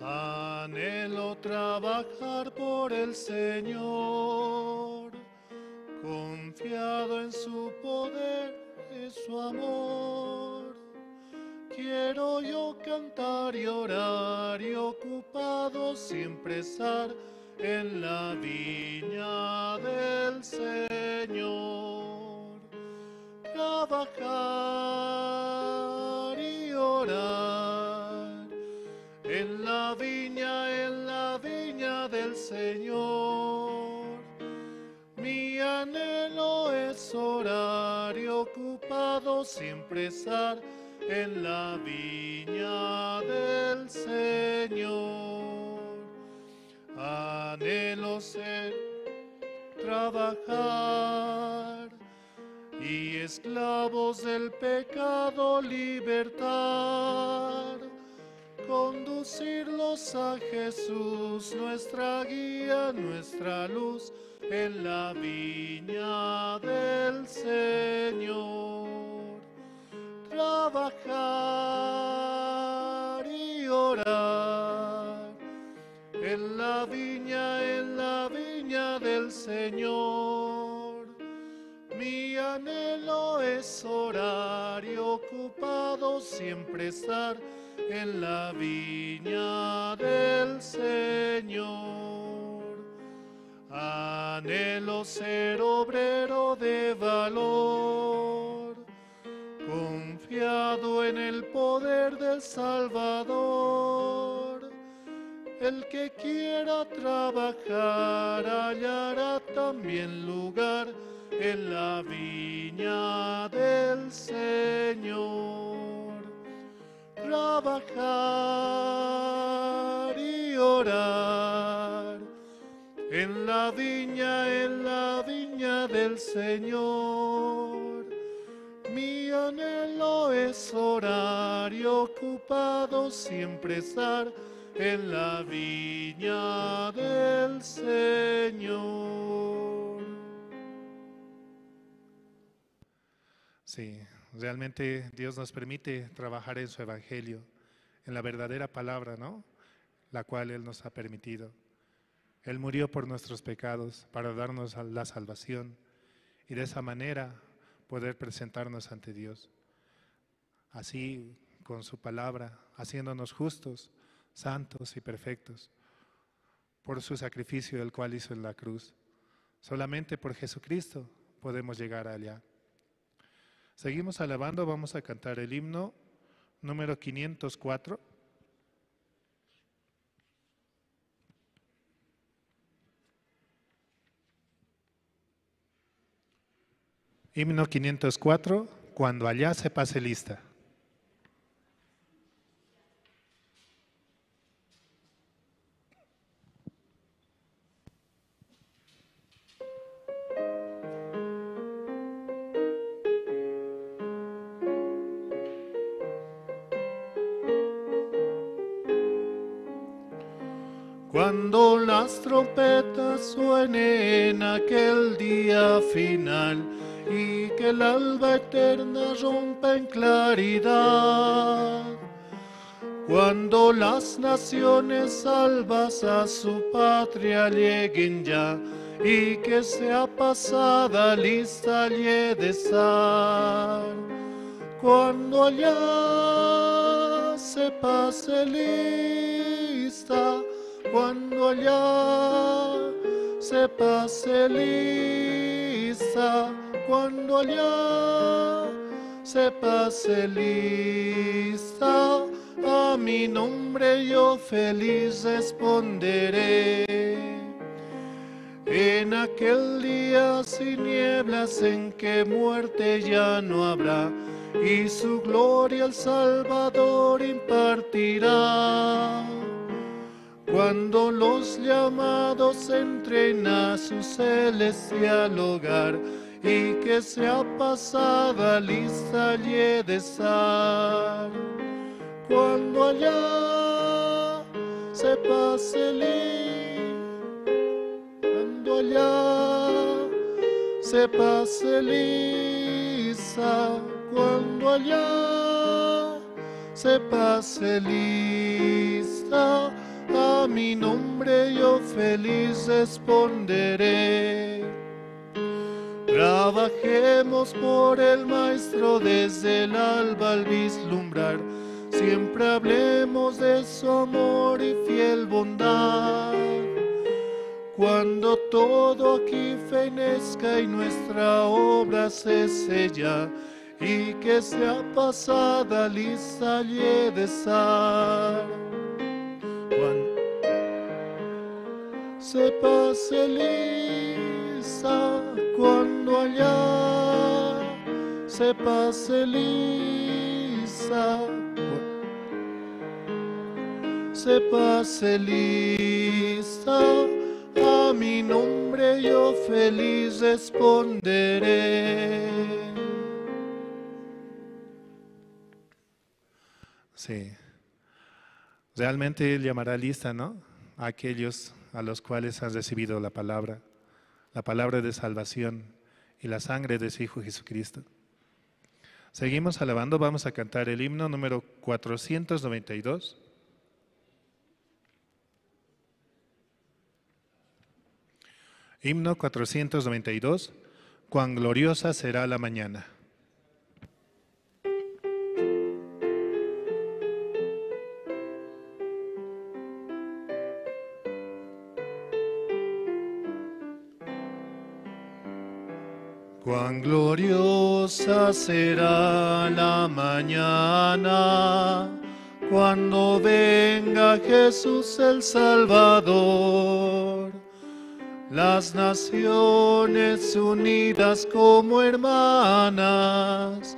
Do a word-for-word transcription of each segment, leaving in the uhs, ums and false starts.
Anhelo trabajar por el Señor, confiado en su poder y su amor. Quiero yo cantar y orar y ocupado siempre estar en la viña del Señor. Trabajar y orar en la viña, en la viña del Señor. Mi anhelo es orar y ocupado siempre estar en la viña del Señor. Anhelo ser, trabajar y esclavos del pecado libertar, conducirlos a Jesús, nuestra guía, nuestra luz, en la viña del Señor. Trabajar y orar en la viña, en la viña del Señor. Mi anhelo es orar y ocupado siempre estar en la viña del Señor. Anhelo ser obrero de valor, confiado en el poder del Salvador. El que quiera trabajar hallará también lugar en la viña del Señor. Trabajar y orar en la viña, en la viña del Señor. Mi anhelo es orar y ocupado siempre estar en la viña del Señor. Sí, realmente Dios nos permite trabajar en su evangelio, en la verdadera palabra, ¿no? La cual Él nos ha permitido. Él murió por nuestros pecados para darnos la salvación y de esa manera poder presentarnos ante Dios. Así, con su palabra, haciéndonos justos, santos y perfectos, por su sacrificio, el cual hizo en la cruz. Solamente por Jesucristo podemos llegar allá. Seguimos alabando, vamos a cantar el himno número quinientos cuatro. Himno quinientos cuatro, cuando allá se pase lista. Cuando las trompetas suenen aquel día final y que el alba eterna rompa en claridad, cuando las naciones salvas a su patria lleguen ya y que sea pasada lista y he de estar. Cuando allá se pase lista, cuando allá se pase lista, cuando allá se pase lista, a mi nombre yo feliz responderé. En aquel día sin nieblas en que muerte ya no habrá, y su gloria el Salvador impartirá. Cuando los llamados entren a su celestial hogar y que sea pasada lista y he de estar cuando allá se pase li-, cuando allá se pase lista, cuando allá se pase lista, a mi nombre yo feliz responderé. Trabajemos por el Maestro desde el alba al vislumbrar. Siempre hablemos de su amor y fiel bondad. Cuando todo aquí fenezca y nuestra obra se sella, y que sea pasada lista y he de estar. Cuando se pase lista, cuando allá se pase lista, se pase lista, a mi nombre yo feliz responderé. Sí. Realmente Él llamará lista, ¿no? A aquellos a los cuales han recibido la palabra, la palabra de salvación y la sangre de su Hijo Jesucristo. Seguimos alabando, vamos a cantar el himno número cuatrocientos noventa y dos. Himno cuatrocientos noventa y dos, Cuán gloriosa será la mañana. Cuán gloriosa será la mañana cuando venga Jesús el Salvador. Las naciones unidas como hermanas,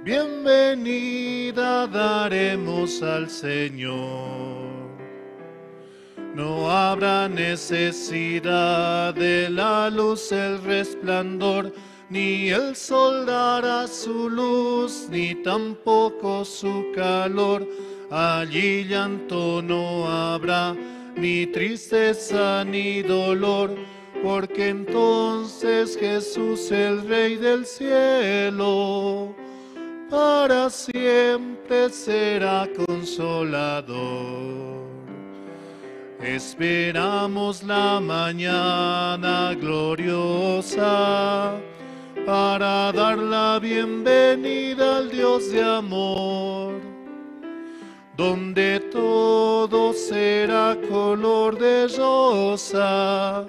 bienvenida daremos al Señor. No habrá necesidad de la luz, el resplandor, ni el sol dará su luz, ni tampoco su calor. Allí llanto no habrá, ni tristeza, ni dolor, porque entonces Jesús, el Rey del cielo, para siempre será consolador. Esperamos la mañana gloriosa para dar la bienvenida al Dios de amor, donde todo será color de rosa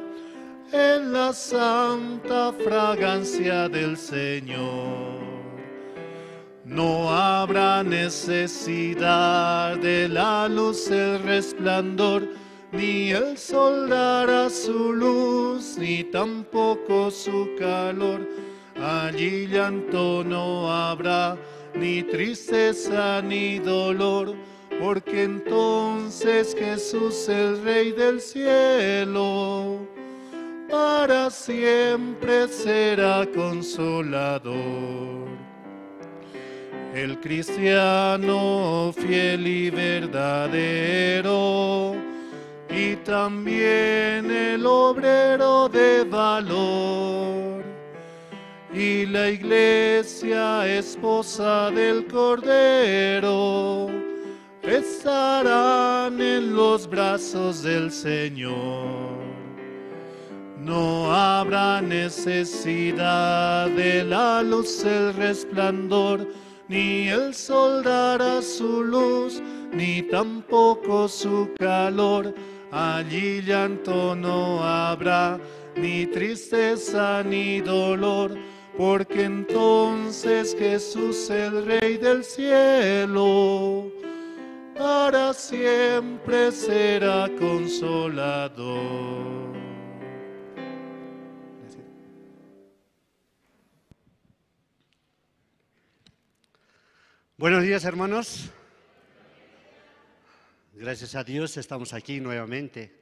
en la santa fragancia del Señor. No habrá necesidad de la luz, el resplandor, ni el sol dará su luz, ni tampoco su calor. Allí llanto no habrá, ni tristeza, ni dolor, porque entonces Jesús, el Rey del cielo, para siempre será consolador. El cristiano fiel y verdadero, y también el obrero de valor, y la iglesia, esposa del Cordero, estarán en los brazos del Señor. No habrá necesidad de la luz, el resplandor, ni el sol dará su luz, ni tampoco su calor. Allí llanto no habrá, ni tristeza, ni dolor, porque entonces Jesús, el Rey del cielo, para siempre será consolador. Buenos días, hermanos. Gracias a Dios estamos aquí nuevamente.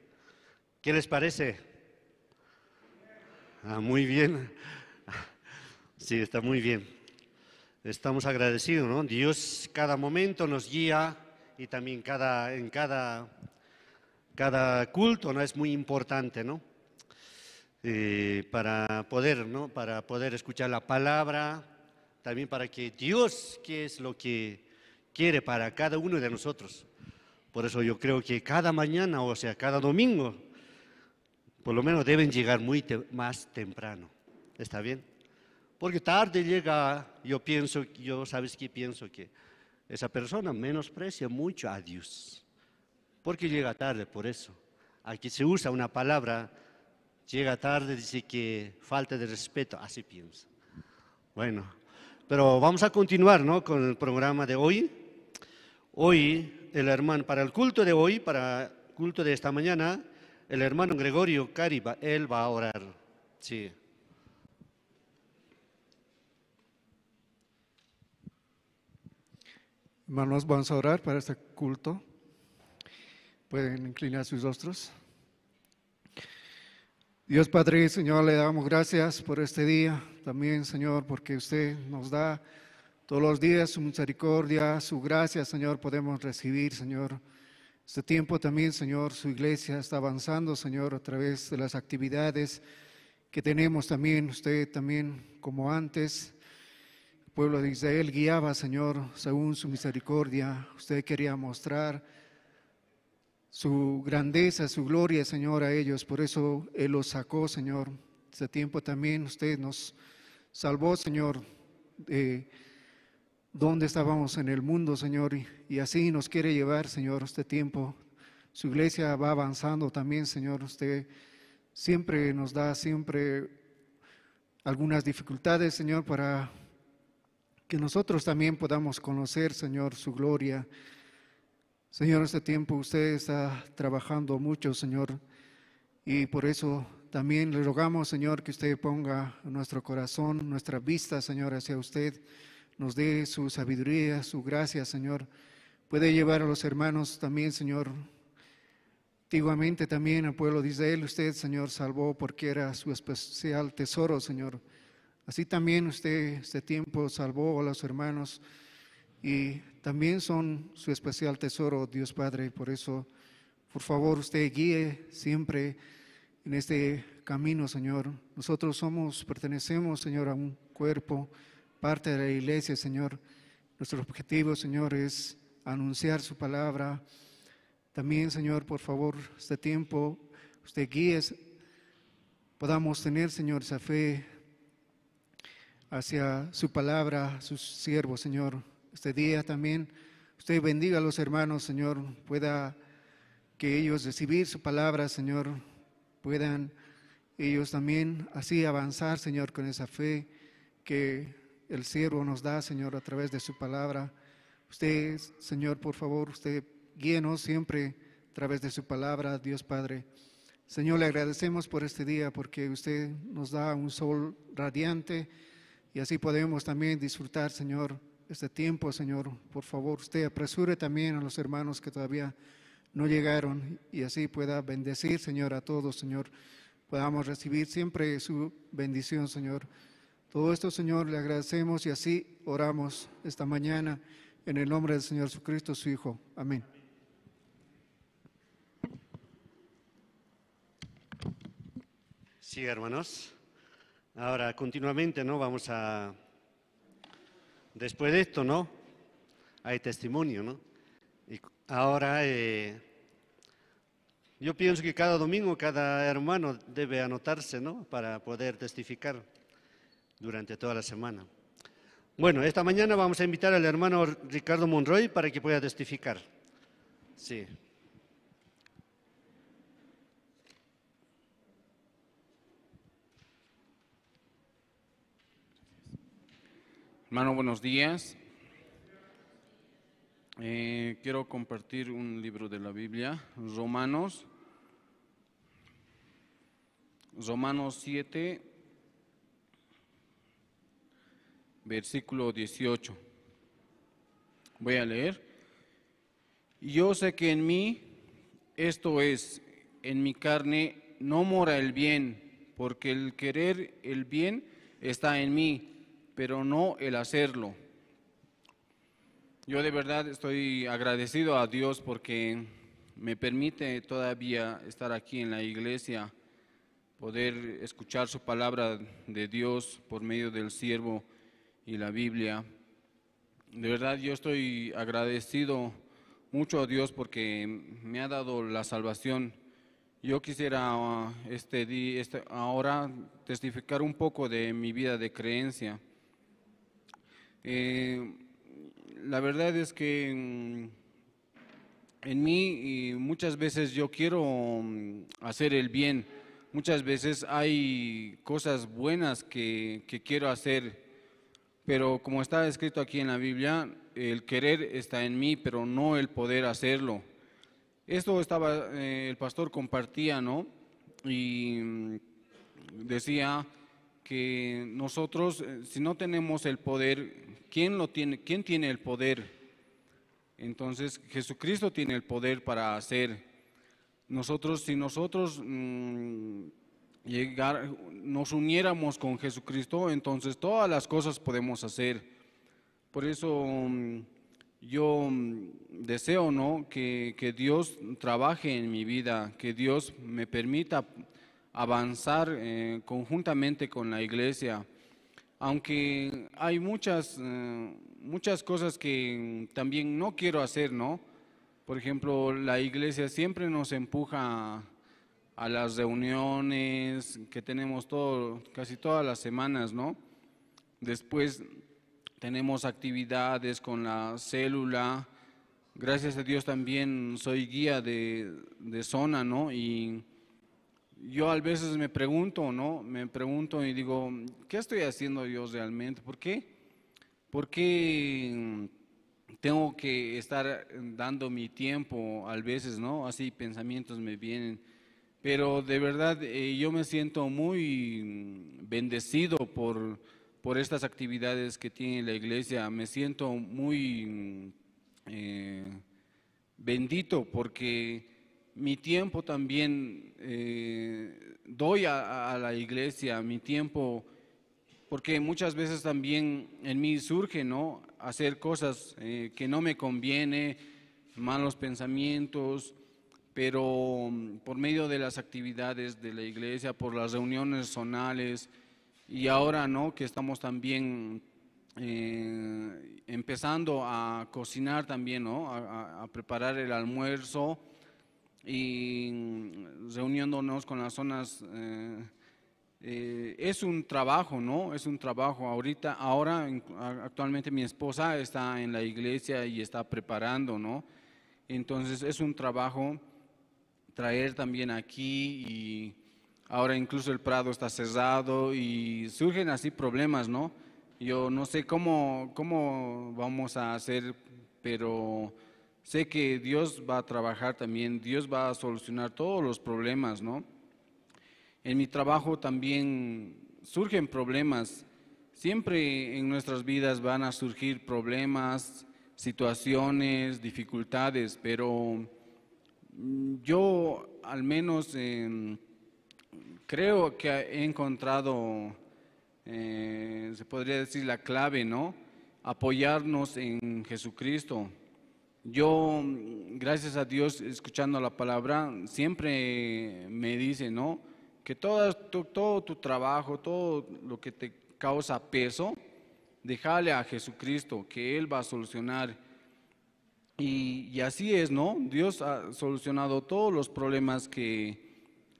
¿Qué les parece? Ah, muy bien. Sí, está muy bien. Estamos agradecidos, ¿no? Dios cada momento nos guía y también cada, en cada, cada culto, ¿no? Es muy importante, ¿no? Eh, para poder, ¿no? Para poder escuchar la palabra, también para que Dios, qué es lo que quiere para cada uno de nosotros. Por eso yo creo que cada mañana, o sea, cada domingo, por lo menos deben llegar muy te-, más temprano. ¿Está bien? Porque tarde llega, yo pienso, yo sabes qué pienso, que esa persona menosprecia mucho a Dios. Porque llega tarde, por eso. Aquí se usa una palabra, llega tarde, dice que falta de respeto, así piensa. Bueno, pero vamos a continuar, ¿no? Con el programa de hoy. Hoy, el hermano, para el culto de hoy, para el culto de esta mañana, el hermano Gregorio Cariba, él va a orar. Sí. Hermanos, vamos a orar para este culto. Pueden inclinar sus rostros. Dios Padre, Señor, le damos gracias por este día. También, Señor, porque usted nos da todos los días su misericordia, su gracia, Señor, podemos recibir, Señor. Este tiempo también, Señor, su iglesia está avanzando, Señor, a través de las actividades que tenemos también. Usted también, como antes, el pueblo de Israel guiaba, Señor, según su misericordia. Usted quería mostrar su grandeza, su gloria, Señor, a ellos. Por eso Él los sacó, Señor. Este tiempo también usted nos salvó, Señor, de donde estábamos en el mundo, Señor, y, y así nos quiere llevar, Señor, este tiempo. Su iglesia va avanzando también, Señor. Usted siempre nos da, siempre algunas dificultades, Señor, para que nosotros también podamos conocer, Señor, su gloria. Señor, este tiempo usted está trabajando mucho, Señor, y por eso también le rogamos, Señor, que usted ponga nuestro corazón, nuestra vista, Señor, hacia usted, nos dé su sabiduría, su gracia, Señor. Puede llevar a los hermanos también, Señor. Antiguamente también al pueblo de Israel usted, Señor, salvó porque era su especial tesoro, Señor. Así también usted este tiempo salvó a los hermanos y también son su especial tesoro, Dios Padre. Por eso, por favor, usted guíe siempre en este camino, Señor. Nosotros somos, pertenecemos, Señor, a un cuerpo, parte de la iglesia, Señor. Nuestro objetivo, Señor, es anunciar su palabra. También, Señor, por favor, este tiempo, usted guíe, podamos tener, Señor, esa fe hacia su palabra, sus siervos, Señor. Este día también, usted bendiga a los hermanos, Señor, pueda que ellos recibir su palabra, Señor, puedan ellos también así avanzar, Señor, con esa fe que el siervo nos da, Señor, a través de su palabra. Usted, Señor, por favor, usted guíenos siempre a través de su palabra, Dios Padre. Señor, le agradecemos por este día porque usted nos da un sol radiante y así podemos también disfrutar, Señor, este tiempo, Señor. Por favor, usted apresure también a los hermanos que todavía no llegaron y así pueda bendecir, Señor, a todos, Señor. Podamos recibir siempre su bendición, Señor. Todo esto, Señor, le agradecemos y así oramos esta mañana en el nombre del Señor Jesucristo, su Hijo. Amén. Sí, hermanos. Ahora, continuamente, ¿no? Vamos a, después de esto, ¿no? Hay testimonio, ¿no? Y ahora, eh, yo pienso que cada domingo, cada hermano debe anotarse, ¿no? Para poder testificar durante toda la semana. Bueno, esta mañana vamos a invitar al hermano Ricardo Monroy para que pueda testificar. Sí. Hermano, buenos días. Eh, quiero compartir un libro de la Biblia, Romanos, Romanos siete, versículo dieciocho. Voy a leer. Yo sé que en mí, esto es, en mi carne, no mora el bien, porque el querer el bien está en mí, pero no el hacerlo. Yo de verdad estoy agradecido a Dios porque me permite todavía estar aquí en la iglesia, poder escuchar su palabra de Dios por medio del siervo y la Biblia. De verdad yo estoy agradecido mucho a Dios porque me ha dado la salvación. Yo quisiera, ah, este di-, este, ahora testificar un poco de mi vida de creencia. Eh, la verdad es que, mm, en mí, y muchas veces yo quiero, mm, hacer el bien. Muchas veces hay cosas buenas que, que quiero hacer, pero como está escrito aquí en la Biblia, el querer está en mí, pero no el poder hacerlo. Esto estaba, eh, el pastor compartía, ¿no? Y, mm, decía que nosotros, eh, si no tenemos el poder, ¿quién lo tiene? ¿Quién tiene el poder? Entonces, Jesucristo tiene el poder para hacer. Nosotros, si nosotros, mm, llegar, nos uniéramos con Jesucristo, entonces todas las cosas podemos hacer. Por eso, mm, yo, mm, deseo, ¿no? Que, que Dios trabaje en mi vida, que Dios me permita avanzar, eh, conjuntamente con la iglesia. Aunque hay muchas, eh, muchas cosas que, mm, también no quiero hacer, ¿no? Por ejemplo, la iglesia siempre nos empuja a las reuniones que tenemos todo, casi todas las semanas, ¿no? Después tenemos actividades con la célula. Gracias a Dios también soy guía de, de zona, ¿no? Y yo a veces me pregunto, ¿no? Me pregunto y digo, ¿qué estoy haciendo yo realmente? ¿Por qué? ¿Por qué, mm, tengo que estar dando mi tiempo a veces, ¿no? Así pensamientos me vienen. Pero de verdad, eh, yo me siento muy, mm, bendecido por, por estas actividades que tiene la iglesia. Me siento muy, mm, eh, bendito porque mi tiempo también, eh, doy a, a la iglesia, mi tiempo, porque muchas veces también en mí surge, ¿no? Hacer cosas, eh, que no me conviene, malos pensamientos, pero, mm, por medio de las actividades de la iglesia, por las reuniones zonales, y ahora, ¿no? Que estamos también, eh, empezando a cocinar también, ¿no? A, a, a preparar el almuerzo y, mm, reuniéndonos con las zonas, eh, eh, es un trabajo, ¿no? Es un trabajo. Ahorita, ahora, en, a-, actualmente mi esposa está en la iglesia y está preparando, ¿no? Entonces, es un trabajo traer también aquí y ahora incluso el Prado está cerrado y surgen así problemas, ¿no? Yo no sé cómo, cómo vamos a hacer, pero sé que Dios va a trabajar también, Dios va a solucionar todos los problemas, ¿no? En mi trabajo también surgen problemas. Siempre en nuestras vidas van a surgir problemas, situaciones, dificultades, pero, mm, yo al menos, em, creo que he encontrado, eh, se podría decir, la clave, ¿no? Apoyarnos en Jesucristo. Yo, mm, gracias a Dios, escuchando la palabra, siempre me dice, ¿no? Que todo, to-, todo tu trabajo, todo lo que te causa peso, déjale a Jesucristo, que Él va a solucionar. Y, y así es, ¿no? Dios ha solucionado todos los problemas que,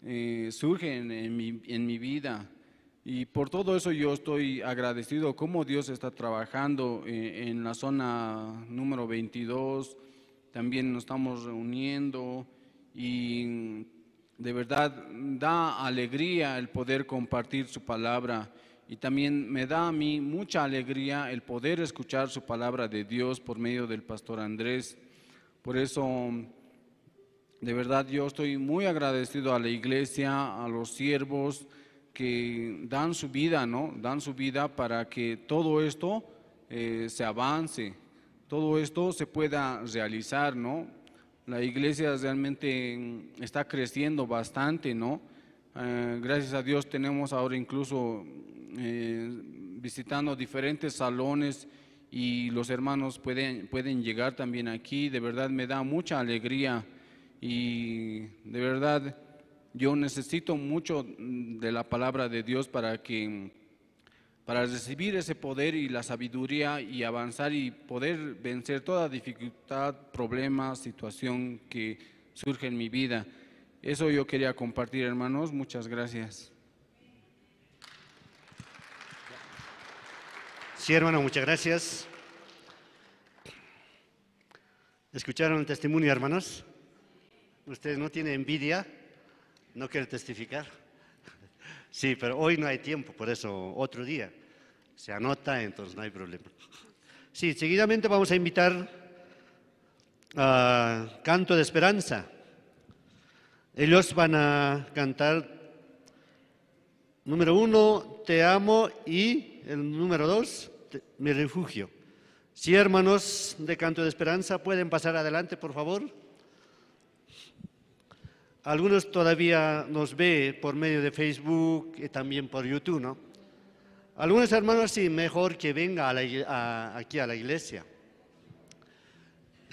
eh, surgen en mi, en mi vida. Y por todo eso yo estoy agradecido cómo Dios está trabajando, eh, en la zona número veintidós. También nos estamos reuniendo y de verdad da alegría el poder compartir su palabra. Y también me da a mí mucha alegría el poder escuchar su palabra de Dios por medio del pastor Andrés. Por eso, de verdad, yo estoy muy agradecido a la iglesia, a los siervos que dan su vida, ¿no? Dan su vida para que todo esto, eh, se avance, todo esto se pueda realizar, ¿no? La iglesia realmente, mm, está creciendo bastante, ¿no? Eh, gracias a Dios tenemos ahora incluso, eh, visitando diferentes salones y los hermanos pueden, pueden llegar también aquí. De verdad me da mucha alegría y de verdad yo necesito mucho, mm, de la palabra de Dios para que, para recibir ese poder y la sabiduría y avanzar y poder vencer toda dificultad, problema, situación que surge en mi vida. Eso yo quería compartir, hermanos. Muchas gracias. Sí, hermano, muchas gracias. ¿Escucharon el testimonio, hermanos? ¿Usted no tiene envidia? ¿No quiere testificar? Sí, pero hoy no hay tiempo, por eso otro día. Se anota, entonces no hay problema. Sí, seguidamente vamos a invitar a Canto de Esperanza. Ellos van a cantar número uno, Te amo, y el número dos, Te- Mi refugio. Si hermanos de Canto de Esperanza pueden pasar adelante, por favor. Algunos todavía nos ve por medio de Facebook y también por YouTube, ¿no? Algunos hermanos sí, mejor que venga a la igle- a- aquí a la iglesia.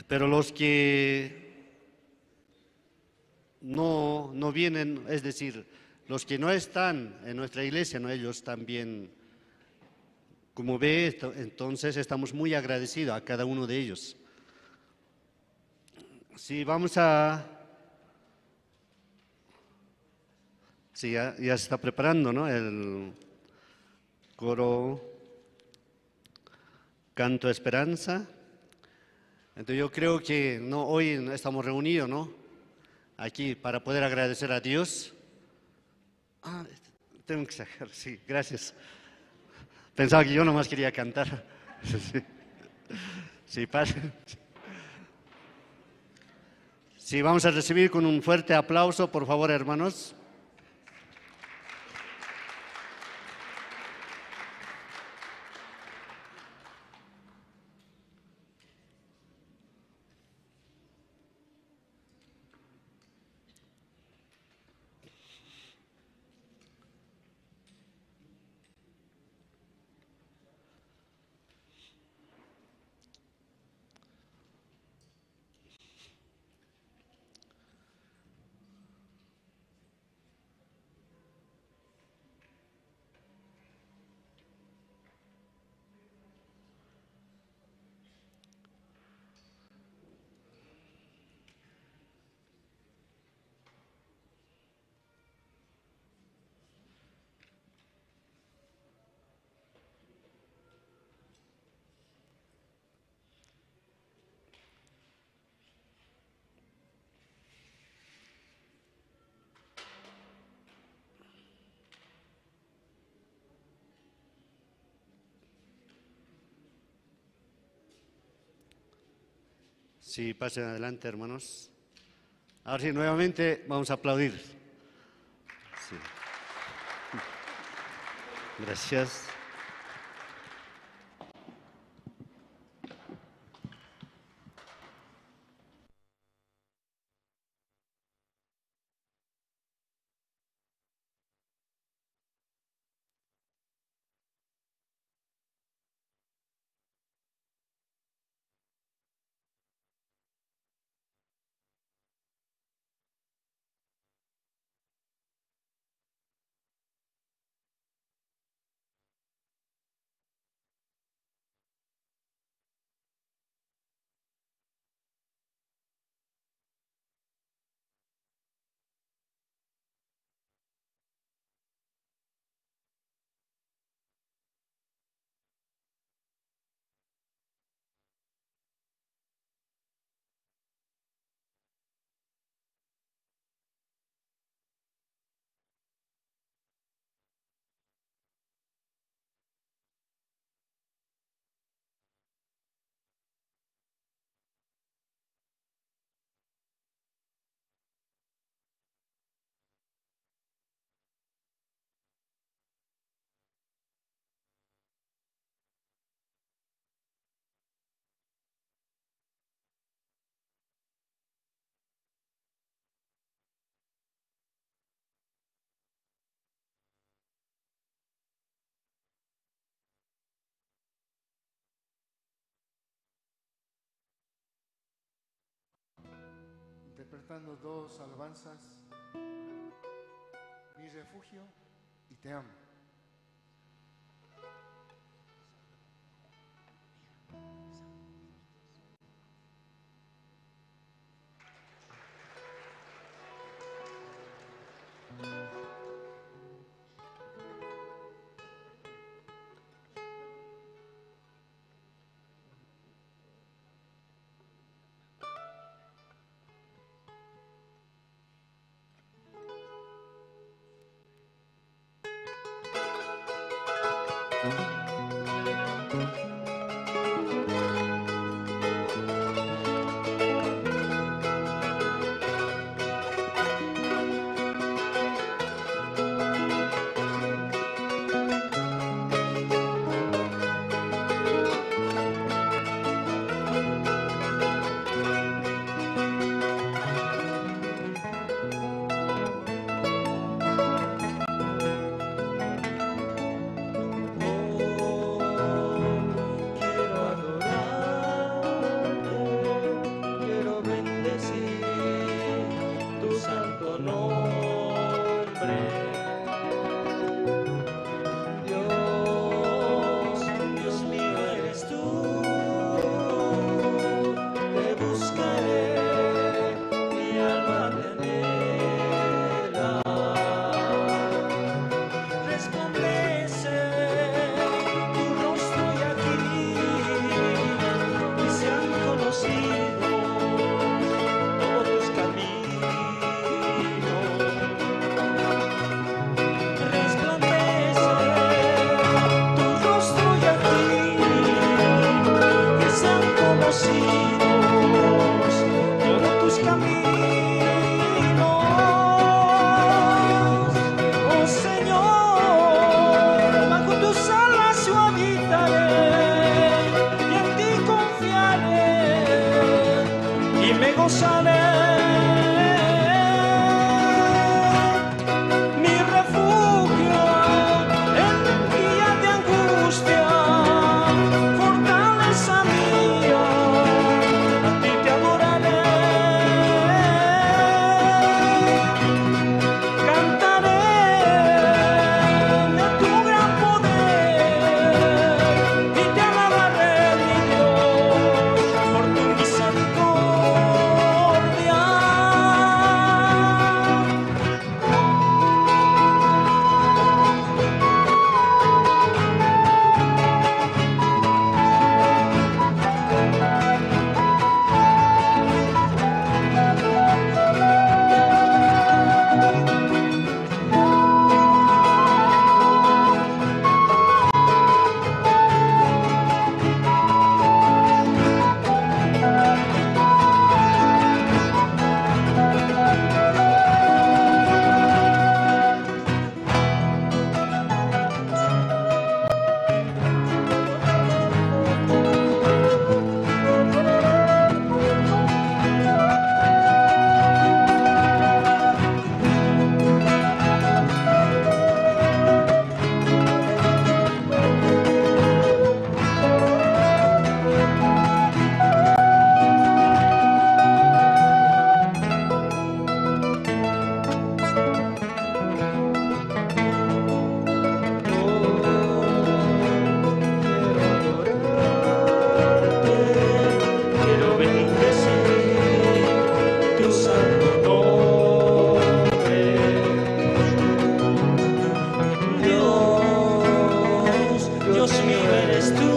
Pero los que no, no vienen, es decir, los que no están en nuestra iglesia, ¿no? Ellos también, como ve, esto- entonces estamos muy agradecidos a cada uno de ellos. Sí, vamos a... Sí, ya, ya se está preparando, ¿no? El coro Canto Esperanza. Entonces yo creo que no, hoy estamos reunidos, ¿no? Aquí para poder agradecer a Dios. Ah, tengo que sacar, sí, gracias. Pensaba que yo nomás quería cantar. Sí, sí, pasa. Sí, vamos a recibir con un fuerte aplauso, por favor, hermanos. Sí, pasen adelante, hermanos. Ahora sí, nuevamente vamos a aplaudir. Sí. Gracias. Dando dos alabanzas. Mi refugio y te amo. Quiero adorarte, quiero bendecir tu santo nombre. Dios, Dios mío eres tú, te buscaré, mi alma te anhela. Resplandece tu rostro y aquí y sean conocidos todos tus caminos. Resplandece tu rostro y aquí que sean conocidos todos tus caminos. Oh Señor, bajo tus alas yo habitaré y en ti confiaré y me gozaré. Mi refugio en día de angustia, fortaleza mía, a ti te adoraré. Cantaré de tu gran poder y te alabaré, mi Dios, por tu misericordia. Quiero bendecir tu santo nombre. Dios, Dios mío eres tú,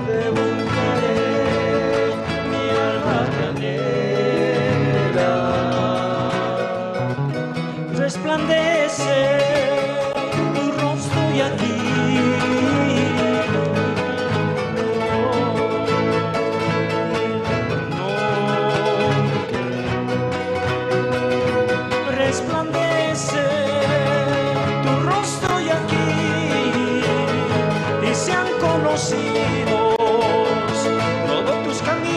te buscaré, mi alma te anhela. Resplandece tu rostro y aquí resplandece tu rostro y aquí y sean conocidos todos tus caminos.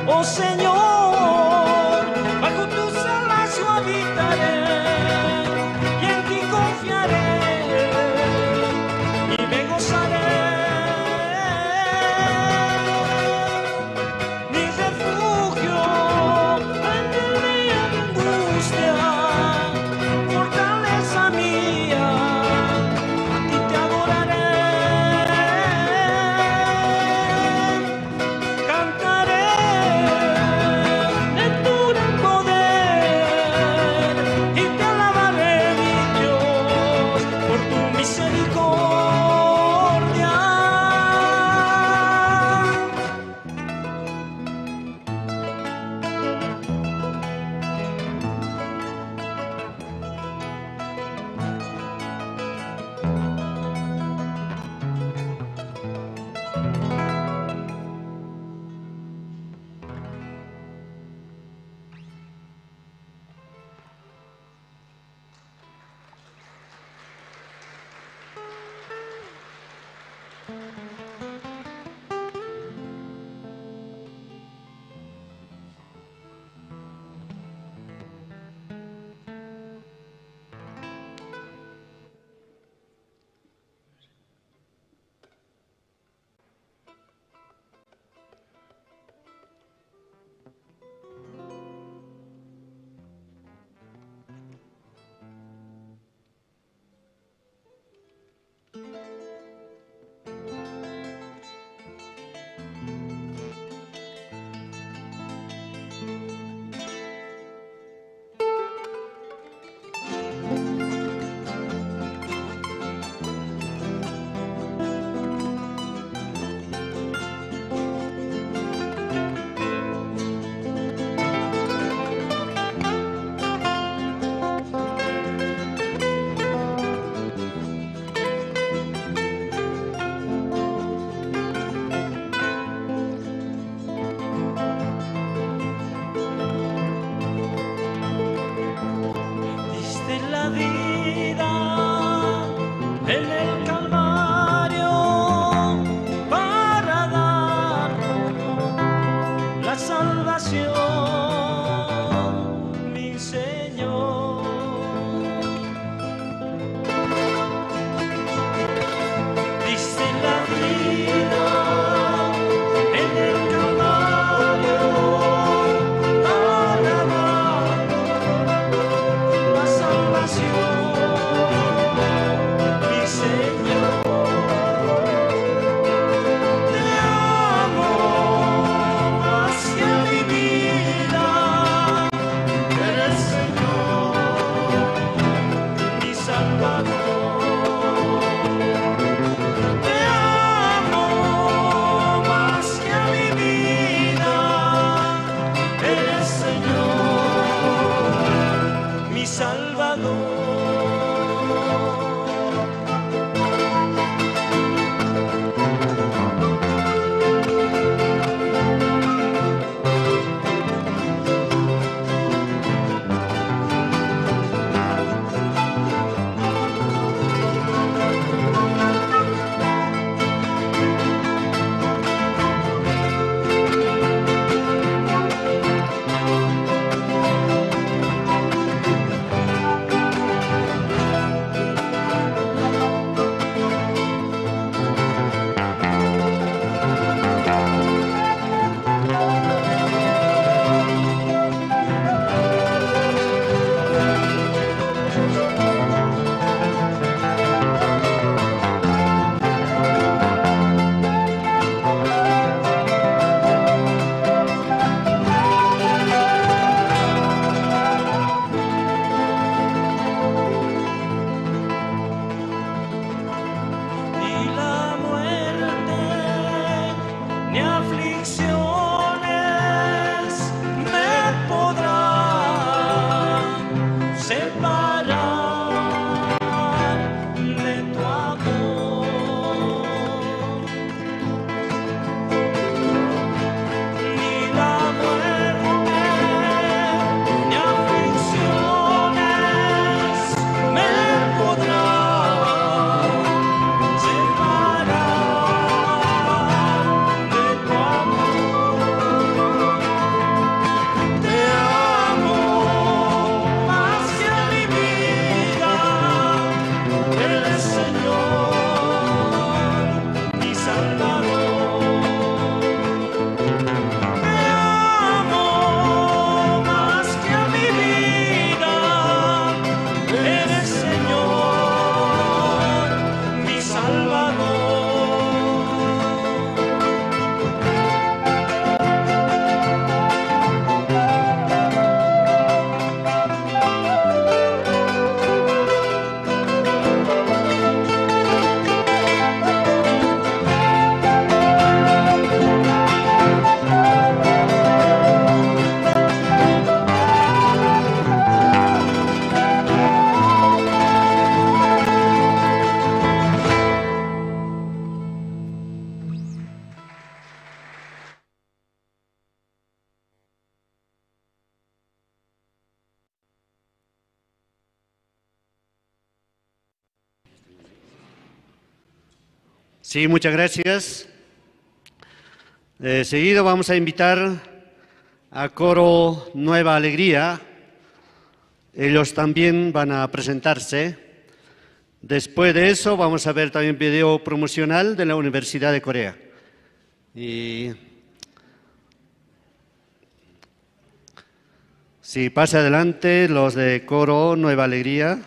Oh Señor, bajo tus alas yo habitaré y en ti confiaré y me gozaré. Diste la vida en el Calvario para dar la salvación, mi Señor. Diste la vida en el Calvario para dar la salvación, mi Señor. Te amo más que a mi vida, eres Señor, mi Salvador. Te amo más que a mi vida, eres Señor, mi Salvador. Sí, muchas gracias. Eh, seguido vamos a invitar a Coro Nueva Alegría. Ellos también van a presentarse. Después de eso vamos a ver también video promocional de la Universidad de Corea. Y sí, pase adelante los de Coro Nueva Alegría.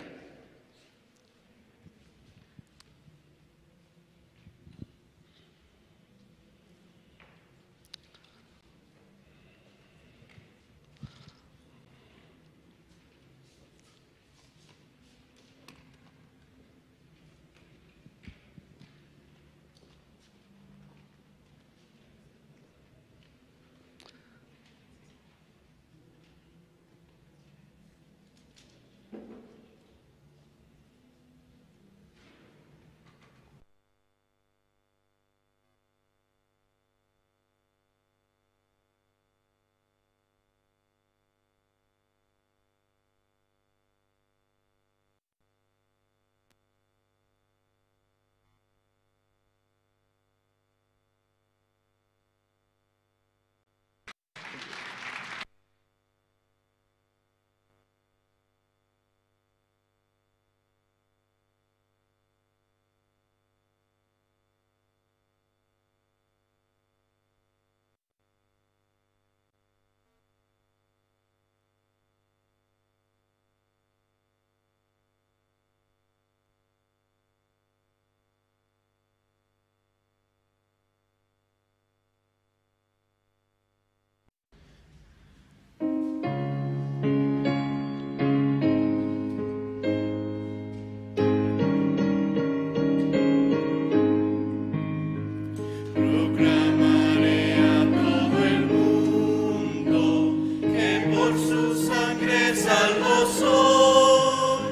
Proclamaré a todo el mundo que por su sangre salvo soy.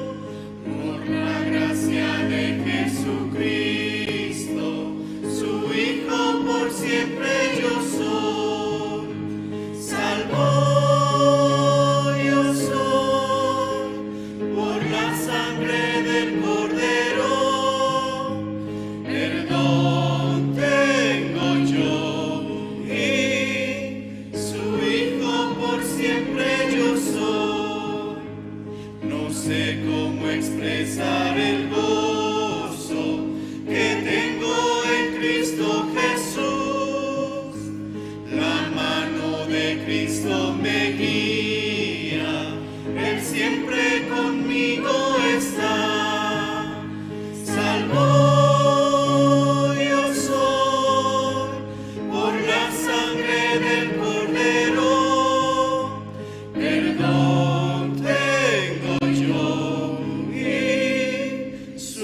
Por la gracia de Jesucristo, su Hijo, por siempre yo soy. Salvo yo soy por la sangre del Cordero. Perdón tengo yo y su Hijo, por siempre yo soy. No sé cómo expresar el gozo que tengo en Cristo Jesús. La mano de Cristo me guía, Él siempre conmigo está. Salvo yo soy por la sangre del Cordero. Perdón tengo yo y su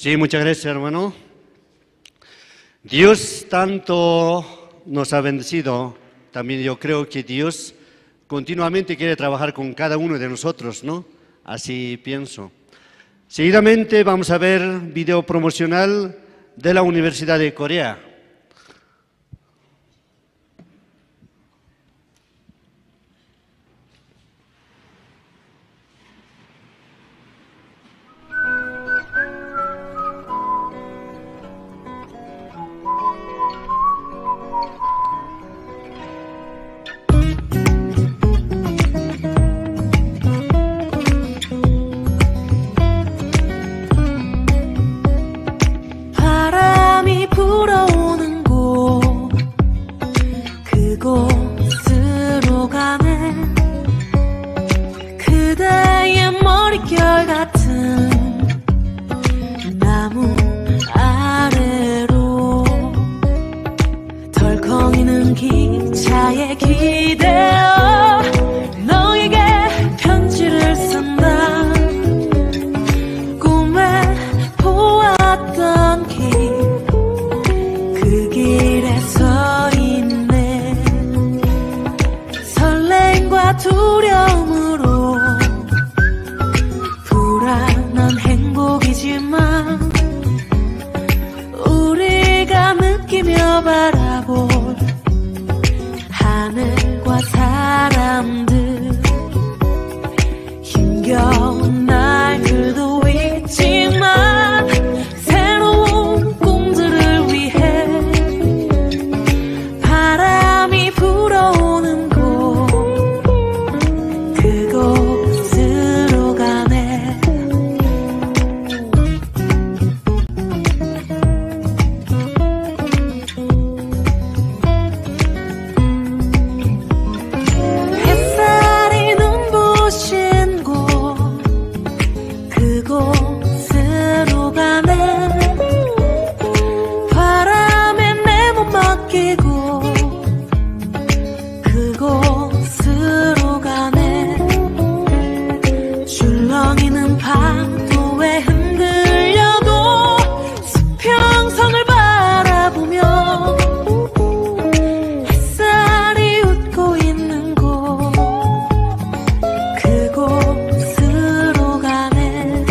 Sí, muchas gracias, hermano. Dios tanto nos ha bendecido, también yo creo que Dios continuamente quiere trabajar con cada uno de nosotros, ¿no? Así pienso. Seguidamente vamos a ver video promocional de la Universidad de Corea. 바람이 불어오는 곳 그곳으로 가네. 그대의 머릿결 같은 나무 아래로 덜컹이는 기차에 기대어 너에게 편지를 쓴다. 꿈에 보았던 길, 그 길에 서 있네. 설렘과 두려움으로 불안한 행복이지만 우리가 느끼며 바라볼 하늘과 사람들 힘겨운 날들도 있지만 새로운 꿈들을 위해 바람이 불어오는 곳 그곳으로 가네. 햇살이 눈부신 곳 그곳으로 가네. 바람에 내 몸 맡기고 그곳으로 가네. 출렁이는 파도에 흔들려도 수평선을 바라보며 햇살이 웃고 있는 곳 그곳으로 가네.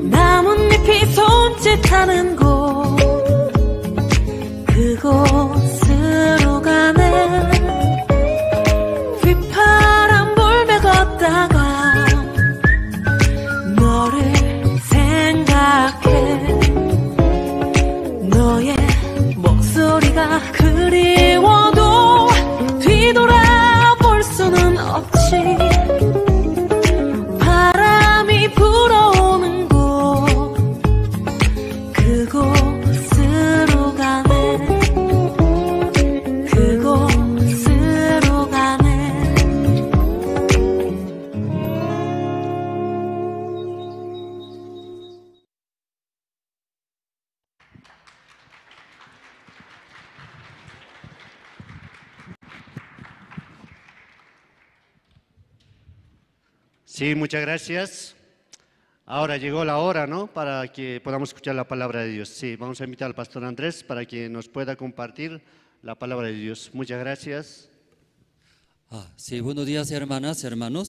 나뭇잎이 손짓하는 곳 그곳으로 가네. 휘파람 불며 걷다가 너를 생각해. 너의 목소리가 그리워도 뒤돌아볼 수는 없지. 바람이 불어오는 곳 그곳으로 가네. 그곳으로 가네. Sí, muchas gracias. Ahora llegó la hora, ¿no? Para que podamos escuchar la palabra de Dios. Sí, vamos a invitar al pastor Andrés para que nos pueda compartir la palabra de Dios. Muchas gracias. Ah, sí, buenos días, hermanas, hermanos.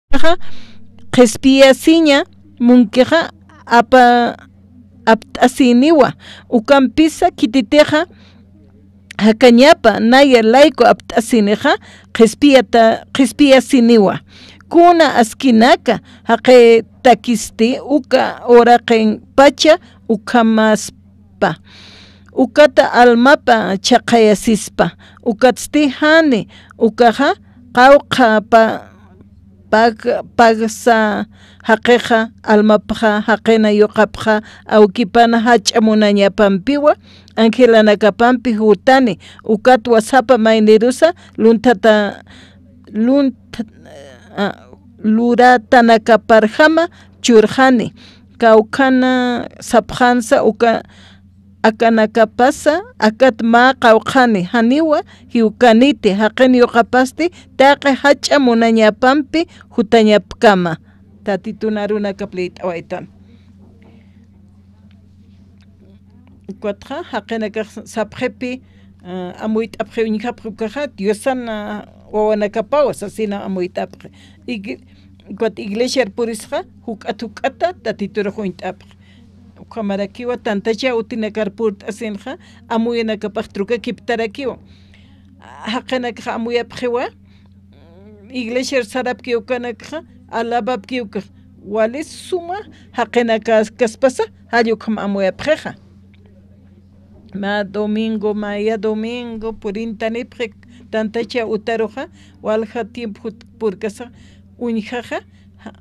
Qhispiyasiña munkixa apa-, apt'asiniwa, ukampisa khititixa jakañapa naya layku apt'asinixa qhispiyata-, qhispiyasiniwa. Kuna askinaka jaqitakisti uka uraqinpacha ukhamaspa, ukata almapa chhaqayasispa, ukatsti jani ukaxa qawqha pa-, pag-, pagsa jaqixa, almapxa jaqina yuqapxa, awkipana jach'a munañapampiwa, angelanakapampi jutani, ukatwa sapa maynirusa lunthata-, luntha-, a, luratanakaparjama churxani, kawkhana sapxansa uka akanakapasa, akat mä qawqhani, janiwa jiwkaniti, jaqin yuqapasti, taqi jach'a munañapampi jutañapkama. Tatitun arunakap liyt'awaytan. Ukatxa, jaqinakax sapxipi, a, amuyt'apxi uñjapxi ukaxa, Diosan, a, wawanakapaw sasina amuyt'apxi. Ig-, ukat iglesiar purisxa, juk'at juk'ata, Tatiturux uñt'apxi. Ukhamarakiwa tantacha utinakar purt'asinxa, amuyanakapax trukakiptarakiwa. Jaqinakxa amuyapxiwa, iglesiar sarapki ukanakxa, alabapki ukax, wali suma jaqinakaskaspasa, jall ukham amuyapxixa. Mä domingo, maya domingo, purintanipxi tantacha utaruxa, walja tiempo jut-, purkasa, uñjaxa, ja,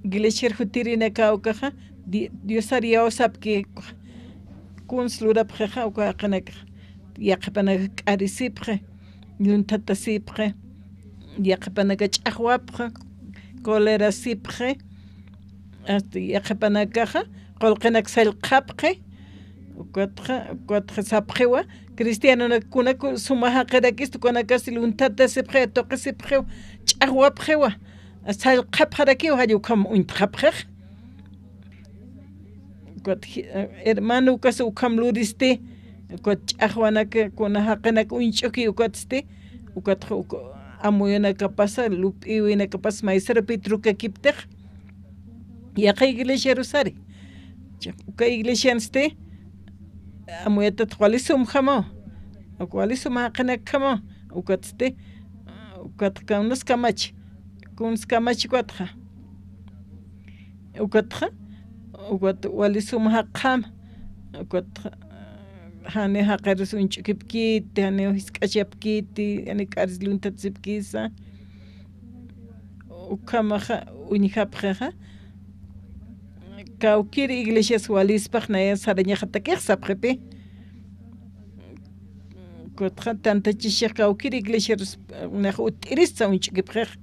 iglesiar jutirinaka ukaxa, di-, Diosar yawsapki, kuns lurapxixa, uka jaqinakax, yaqhipanaka k'arisipxi, lunthatasipxi, yaqhipanaka ch'axwapxi, colerasipxi, hasta yaqhipanakaxa, qullqinak sallqhapxi, ukatxa, ukatxa sapxiwa, cristianonak kunaku suma jaqirakista, kunakasti lunthatasipxi, tuqisipxiw, ch'axwapxiwa, sallqhapxarakiw, jall ukham uñtxapxix. Ukat ji-, hermano, ukas ukham luristi, ukat ch'axwanaka, kuna jaqinak uñch'uki ukatsti, ukatxa uk-, amuyanakapasa, lup'iwinakapas maysarupi trukakiptix, yaqha iglesiarusari. Uka iglesiansti, amuyatat wali sumjamaw, uka wali suma jaqinakjamaw, ukatsti, ukat kuns kamach, kuns kamach ukatxa. Ukatxa, ukat wali sum jaqjam, ukatxa, jani jaqirus uñch'ukipkiti, jani jisk'achapkiti, jani k'aris lunthatsipkisa, ukhamaxa uñjapxixa, kawkir iglesias walispax naya sarañaxatakix sapxipi. Ukatxa tantachixi kawkir iglesiarus, nax ut'irista uñch'ukipxix.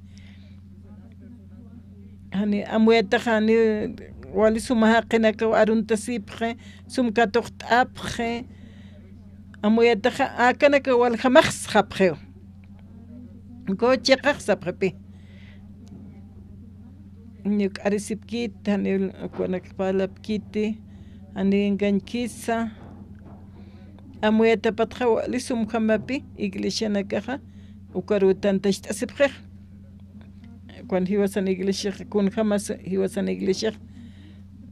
Jani amuyatax jani wali suma jaqinakaw aruntasipxi, sum katuqt'apxi. Amuyatax akanakaw waljamax sapxiw. Ukaw chiqax sapxipi. Jani k'arisipkiti, jani ukanak parlapkiti, jani engañkisa. Amuyatapatxa wali sumjamapi iglesianakaxa, ukaruw tantacht'asipxix. Cuando jiwasan iglesiax, kunjamas jiwasan iglesiax,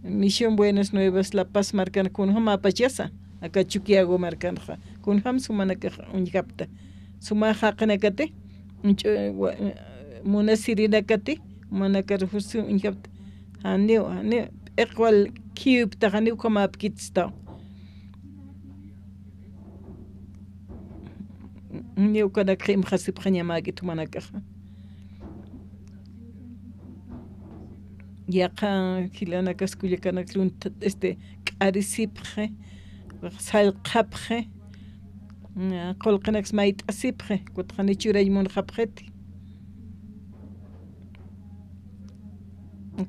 Misión Buenas Nuevas La Paz markan kunjamapachasa, aka Chuquiago markanxa, kunjam sumanakax uñjapta. Suma jaqinakati, uñch'u-, wa-, munasirinakati, manakar jusi uñjapta. Janiw, janiw, p'iq wal khiwipta, janiw ukhamapkitstaw. Ni ukanak qimxasipxañamäkit jumanakaxa. Yaqha jilanakas kullakanak lunthat, este, k'arisipxi, sallqhapxi, ña, qullqinaks mayt'asipxi, kutxa ni churañ munxapxiti.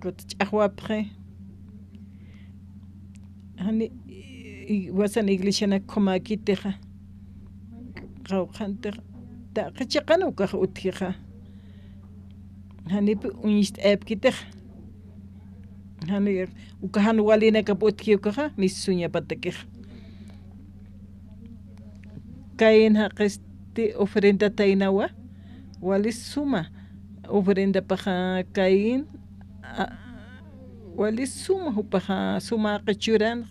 Kut ch'axwapxi. Jani, i-, iwasan iglesianak ukhamäkitixa. Qawqhantix, taqi chiqan ukax utjixa. Janip uñst'ayapkitix. Jani, uka jan walinakap utji ukaxa, misuñapatakix. Caín jaqisti ofrendataynawa, wali suma, Ofrendapaxa Caín, a, wali suma jupaxa suma qichuran,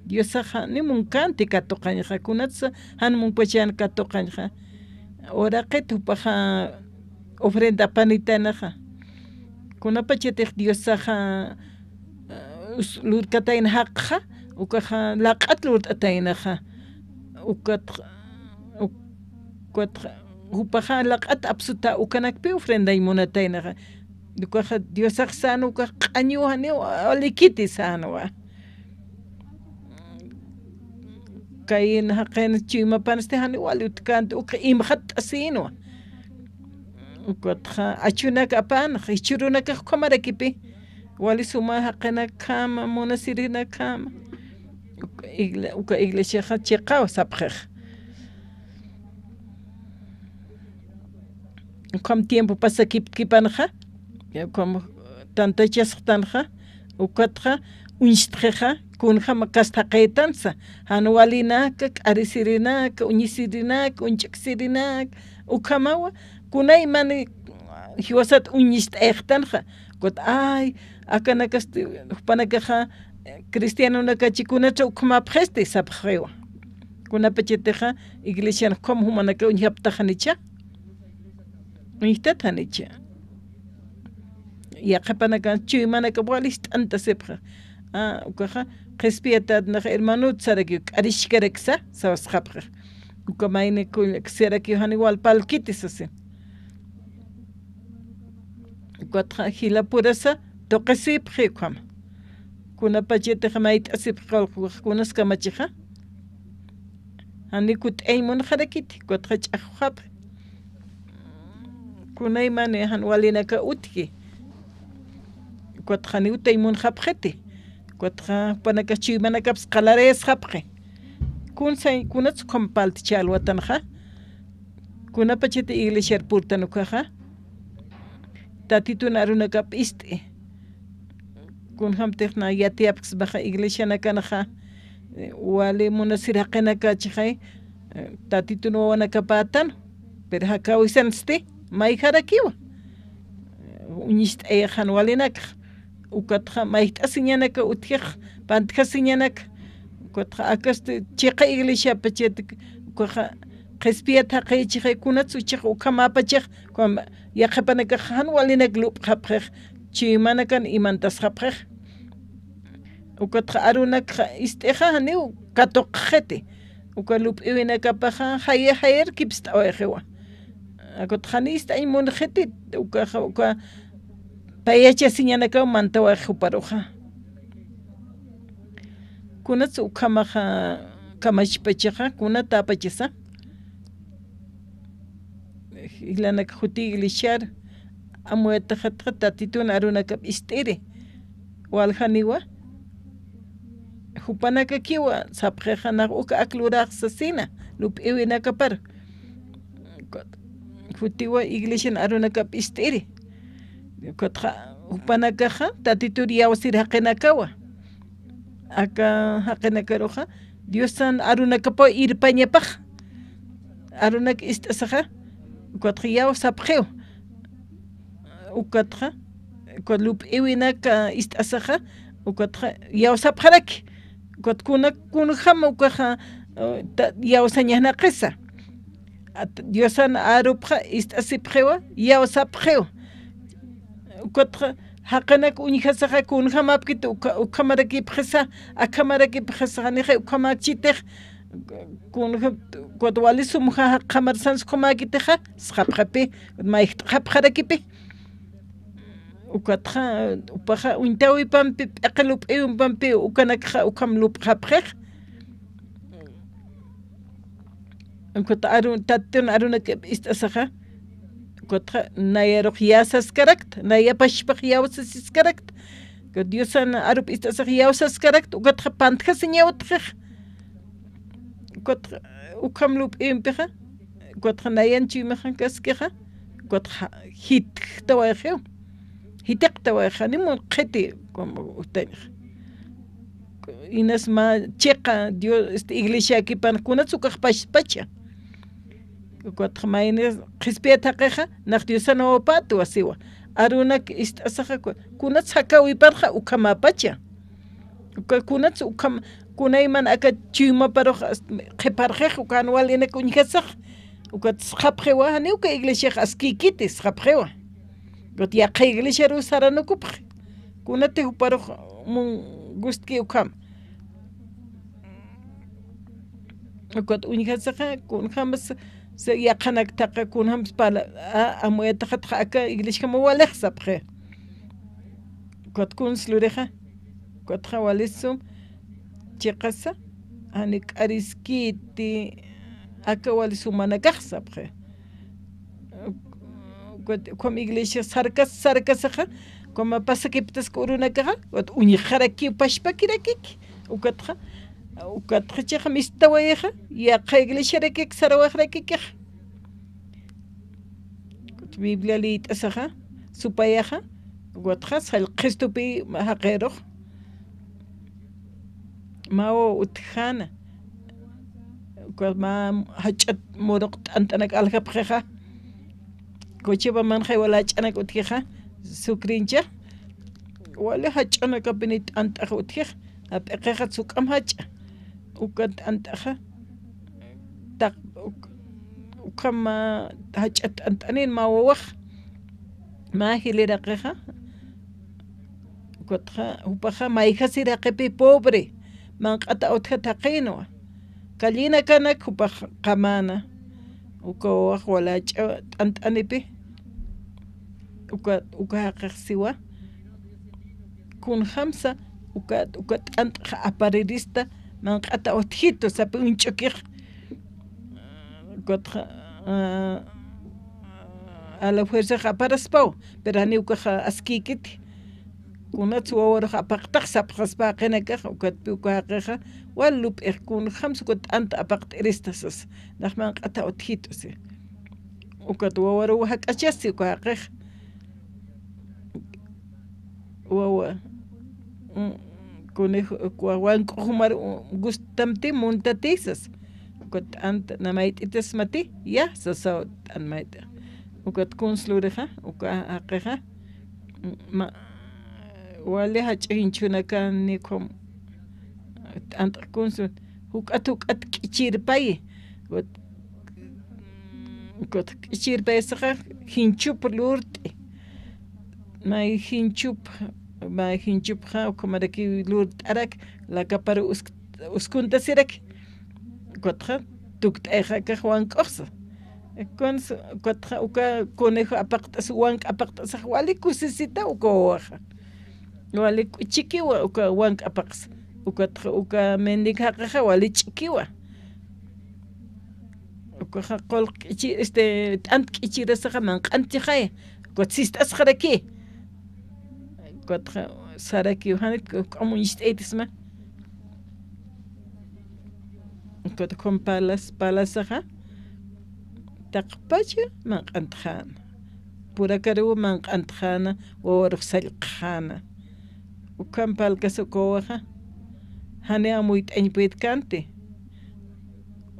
Diosaxa ni munkanti katuqañxa, kunatsa jan munkpachan katuqañxa. Uraqit jupaxa ofrenda apanitaynaxa. Kunapachatix Diosaxa, eh, us-, lurkatayna jaqxa, ukaxa laq'at lurt'ataynaxa. Ukat, uk-, ukat jupaxa laq'at apsuta ukanakpi ofrendañ munataynaxa. Ukaxa Diosax sänwa, ukax q'añuwa, janiw alikiti sänwa. Caín jaqin chuymapansti janiw wali utjkänti, ukax imxatt'asïnwa. Ukatxa achunak apan, jichhürunakax ukhamarakipi. Wali suma jaqinakjama, munasirinakjama. Uka igle-, uka iglesiaxa chiqaw sapxix. Ukham tiempo pasakipkipanxa, ukham tantachasxtanxa, ukatxa uñstxixa, kunjam kasta jaqïtansa, jan walinaka, k'arisirinaka, uñisirinaka, uñch'aksirinaka, ukhamawa, kunaymani jiwasat uñist'ayxtanxa, ukat, ay, akanakasti, jupanakaxa, cristianonakachi kunatsa ukhamapxisti sapxiwa. Kunapachatixa iglesian ukham jumanaka uñjaptax janicha. Uñjtat janicha. Yaqhipanakan chuymanaka wali ist'antasipxa. A, ukaxa, qhispiyatätnaxa hermanot sarakiw, k'arichkaraksa, sawasxapxa. Uka mayni kullak sarakiw janiw wal parlkiti sasin. Ukatxa jilapurasa tuqisipxi ukhama. Kunapachatixa mayt'asipxi qulqu, kunas kamachixa. Jani kut'añ munxarakiti, ukatxa ch'axwxapxi. Kunaymani jan walinaka utji. Ukatxa jani utañ munxapxiti. Ukatxa jupanakax chuymanakaps qalarayasxapxi. Kunsa, kunats ukham parltcha alwatanxa. Kunapachati iglesiar purtan ukaxa, Tatitun arunakap ist'i. Kunjamtix na yatiyapksmaxa iglesianakanxa, eh, wali munasir jaqinakachixay, eh, Tatitun wawanakapätan, pero jakawisansti, mayjarakiwa. Uñist'ayax jan walinakxa. Ukatxa mayjt'asiñanaka utjix, pantjasiñanaka. Ukatxa akasti chiqa iglesiapachat, ukaxa qhispiyat jaqïchixay, kunats uchix ukhamäpachix, ukham yaqhipanakax jan walinak lup'xapxix, chuymanakan imantasxapxix. Ukatxa arunakxa ist'ixa janiw katuqxiti. Uka lup'iwinakapaxa jaya, jayar kipst'awayixiwa. Ukatxa jani ist'añ munxiti, ukaxa, uka payachasiñanakaw mantawayxi juparuxa. Kunats ukhamaxa kamachpachaxa, kunatäpachasa. Jilanak juti iglesiar, amuyataxatxa Tatitun arunakap ist'iri. Waljaniwa, jupanakakiwa sapxixa nax uk ak lurax sasina, lup'iwinakapar. Jutiwa iglesian arunakap ist'iri. Ukatxa jupanakaxa Tatitur iyawsir jaqinakawa. Aka jaqinakaruxa Diosan arunakapaw irpañapax. Arunak ist'asaxa, ukatxa iyawsapxiw. Ukatxa, ukat lup'iwinak ist'asaxa, ukatxa iyawsapxaraki. Ukat kunak kunjam ukaxa, eh, ta-, iyawsañanaqisa. At-, Diosan arupxa ist'asipxiwa, iyawsapxiw. Ukatxa jaqinak uñjasaxa kunjämapkit uka-, ukhamarakipxisa, akhamarakipxisa, janixa ukhamäkchitix, kunja-, ukat wali sumxa jaqjamar sans ukhamäkitixa, sxapxapi, mayjt'xapxarakipi. Ukatxa, jupaxa uñtawipampi, p'iqi lup'iwipampi, ukanakxa ukham lup'xapxix. Ukat arun, Tatitun arunak ist'asaxa, ukatxa nayarux yäsaskarakta, naya pachpax iyawsasiskarakta. Ukat Diosan arup ist'asax iyawsaskarakta, ukatxa pantjasiñaw utjix. Ukatxa ukham lup'impixa, ukatxa nayan chuymaxankaskixa, ukatxa jitjtawayxiw. Jitiqtawayxa, ni munxiti, como utañxa. Inas mä chiqa Dios, este, iglesiakipan, kunats ukax pachpacha. Ukatxa mayni qhispiyat jaqixa, nax Diosan wawapatwa siwa. Arunak ist'asaxa ku-, kunats jakawiparxa ukhamäpacha. Uka kunats ukham-, kunayman aka chuymaparux as-, qhiparxix, ukan walinak uñjasax. Ukat sxapxiwa, janiw uka iglesiax askïkiti sxapxiwa. Ukat yaqha iglesiaruw saranukupxi. Kunati juparux mun gustki ukham. Ukat uñjasaxa, kunjämas sa-, yaqhanak taqi, kunjämas pala, a, amuyataxatxa aka iglesiajamu walix sapxi. Ukat kuns lurixa, ukatxa wali sum, chiqasa, jani k'ariskiti, aka wali sumanakax sapxi. Ukat ukham iglesia sarkas, sarkasaxa, ukhama pasakiptask urunakaxa, ukat uñjarakiw pachpakirakiki, ukatxa, ukatxa chiqa mistawayixa, yaqha iglesiarakik sarawayxarakikix. Ukat Biblia liyt'asaxa, supayaxa, ukatxa sallqhistupi jaqirux. Mä wawa utjäna. Uka mä jach'at muruq t'ant'anak aljapxixa. Cochabambanxa wal jach'anak utjixa. Sucrincha. Wali jach'anakapini t'ant'ax utjix. Jap'iqixa suk'am jach'a. Uka t'ant'axa. Taq, uk-, ukham mä jach'a t'ant'anin mä wawax. Mä jiliraqixa. Ukatxa, jupaxa mayjasir jaqipi pobre, manq'at awtjat jaqinwa. Callinakanak jupax qamäna. Uka wawax wal jach'a t'ant'anipi. Uka, uka jaqix siwa. Kunjamsa, uka, uka t'ant'xa aparirista, manq'at awtjitu, sapi uñch'ukix. Ukatxa, ah, a la fuerzax aparaspaw, pero janiw ukax askïkiti. Kunats wawarux apaqtax sapxaspa jaqinakax, ukatpi uka jaqixa, wal lup'ix kunjamsa uka t'ant apaqt'irista sas, nax manq'at awtjitu si. Ukat wawaruw jak'achasti uka jaqix. Wawa, mm, conejo, wa-, wank'ux jumar, mm, gustamti, muntati sas. Uka t'ant namayt'itasmati, ya, sasaw t'ant mayt'i. Ukat kuns lurixa, uka jaqixa, mm, ma-, wali jach'a jinchhunakani ukham, t'ant kuns, juk'at, juk'at k'ichirpayi. Ukat, ukat k'ichirpayisaxa, jinchup lurt'i. May jinchup, may jinchupxa, ukhamaraki lurt'arak, lakapar usk-, uskuntasirak. Ukatxa, tukt'ayxakax wank'uxsa. Kunsa, ukatxa, uka conejo apaqt'as, wank' apaqt'asax, wali kusisita uka wawaxa. Wali k'uchikiwa, uka wank' apaqsa. Ukatxa, uka mendiga jaqixa, wali ch'ukiwa. Ukaxa qullq k'ichi-, este, t'ant k'ichirasaxa manq'antchixaya. Ukat sist'asxaraki. Ukatxa sarakiw, jani k'am uñst'aytisma. Ukat ukham palas, palasaxa. Taqpacha manq'antxäna. Purakaruw manq'antxäna, wawarux sallqxäna. Ukham palkasa uka wawaxa. Jani amuyt'añ puytkanti.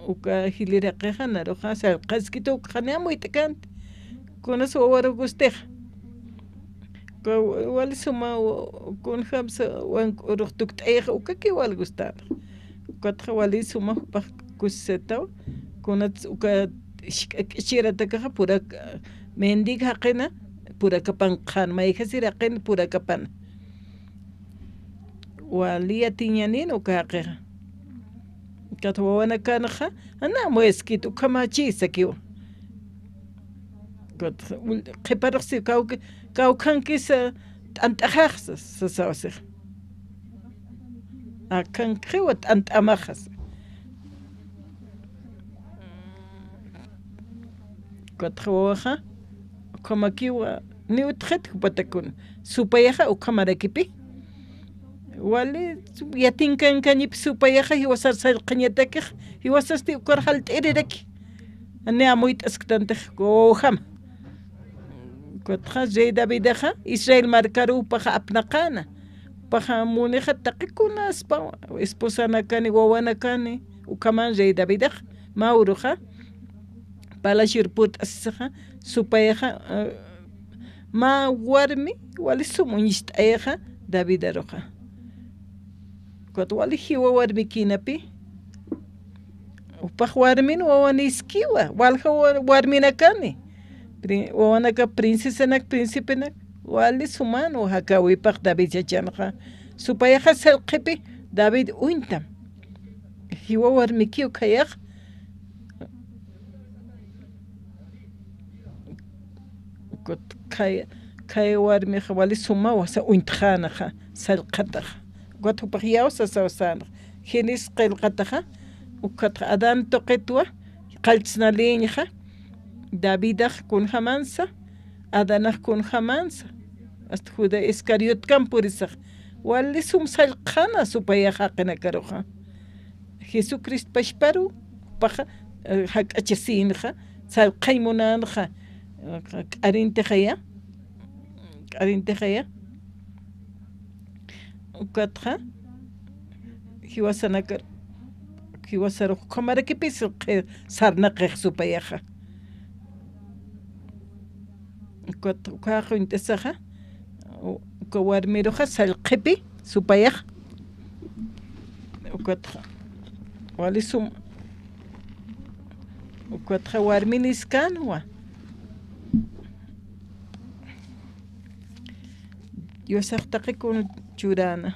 Uka jiliraqixa naruxa sallqaskitu uka jani amuyt'kanti. Kunas wawaru gustixa. Uka wali suma wa-, kunjamsa wank'urux tukt'ayixa ukaki wal gustana. Ukatxa wali suma jupax kusisitaw. Kunats uka jik'a k'ichiratakaxa purak, mendig jaqina, purakapan qhan, mayjasir jaqin purakapan. Wali yatiñanin uka jaqixa. Ukat wawanakanxa, jana amuyaskit, ukhamachi sakiwa. Ukat, ul-, qhiparuxsi kawk-, kawkhankisa t'ant'axaxsa, sasawasix. Akhankxiwa t'ant'amaxas. Ukatxa wawaxa, ukhamakiwa, niw utjat jupatakun. Supayaxa ukhamarakipi. Wali, yatinkankañip supayaxa, jiwasar sallqañatakix, jiwasasti ukar jalt'iriraki. Jani amuyt'asktantix, wawjama. Ukatxa, rey Davidaxa, Israel markaruw jupaxa apnaqäna. Jupaxa munixa taqi kunaspa, esposanakani, wawanakani, ukhaman rey Davidaxa, mä uruxa. Palacior purt'asisaxa, supayaxa, eh, mä warmi, wali sum uñst'ayaxa Davidaruxa. Ukat wali jiwa warmikinapi, jupax warmin wawaniskiwa, walja wa-, warminakani. Pri-, wawanaka princesanak, príncipenak, wali suman wajakäwipax David chachanxa. Supayaxa sallqhipi David uñtam. Jiwa warmikiw khayax. Ukat khay, khay warmixa wali sumawa sa uñtxänaxa, sallqhataxa. Ukat jupax yaw sasaw sänaxa. Génesis qillqataxa, ukatxa Adán tuqitwa, qallchsnalïñxa, Davidax kunjamansa, Adanax kunjamansa, hasta Judá Iscariotkam purisax, wali sum sallqhana supayax jaqinakaruxa. Jesucristo pachparu, jupaxa, eh, jak'achasïnxa, sallqhay munänxa, eh, k'arintixaya, k'arintixaya. Ukatxa, jiwasanakar, jiwasarux ukhamaraki pis sarnaqix supayaxa. Ukat, uka quñt'asaxa, u-, uka warmiruxa sallqhipi supayax. Ukatxa, wali sum, ukatxa warminiskänwa. Diosax taqi kun churäna.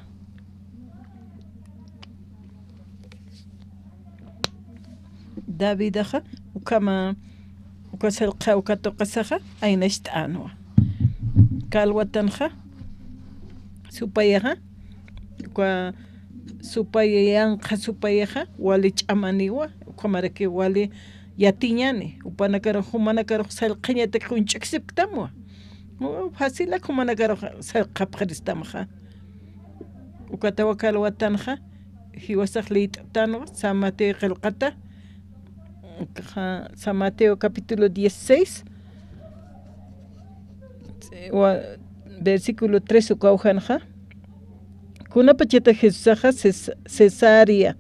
Davidaxa, ukhama, uka sallqha, uka tuqisaxa, aynacht'änwa. Kalwatanxa, supayaxa, uka supaya yanqha supayaxa, wali ch'amaniwa, ukhamaraki wali yatiñani, jupanakarux, jumanakarux sallqhañatak uñch'uksipktamwa. U, facilak jumanakarux sallqhapxiristamxa. Ukatawa kalwatanxa, jiwasax liyt'tanwa, San Mateo qillqata, ja, San Mateo capítulo dieciséis, wa-, versículo tres uka ujanxa. Kunapachata Jesusaxa Ces-, Cesarea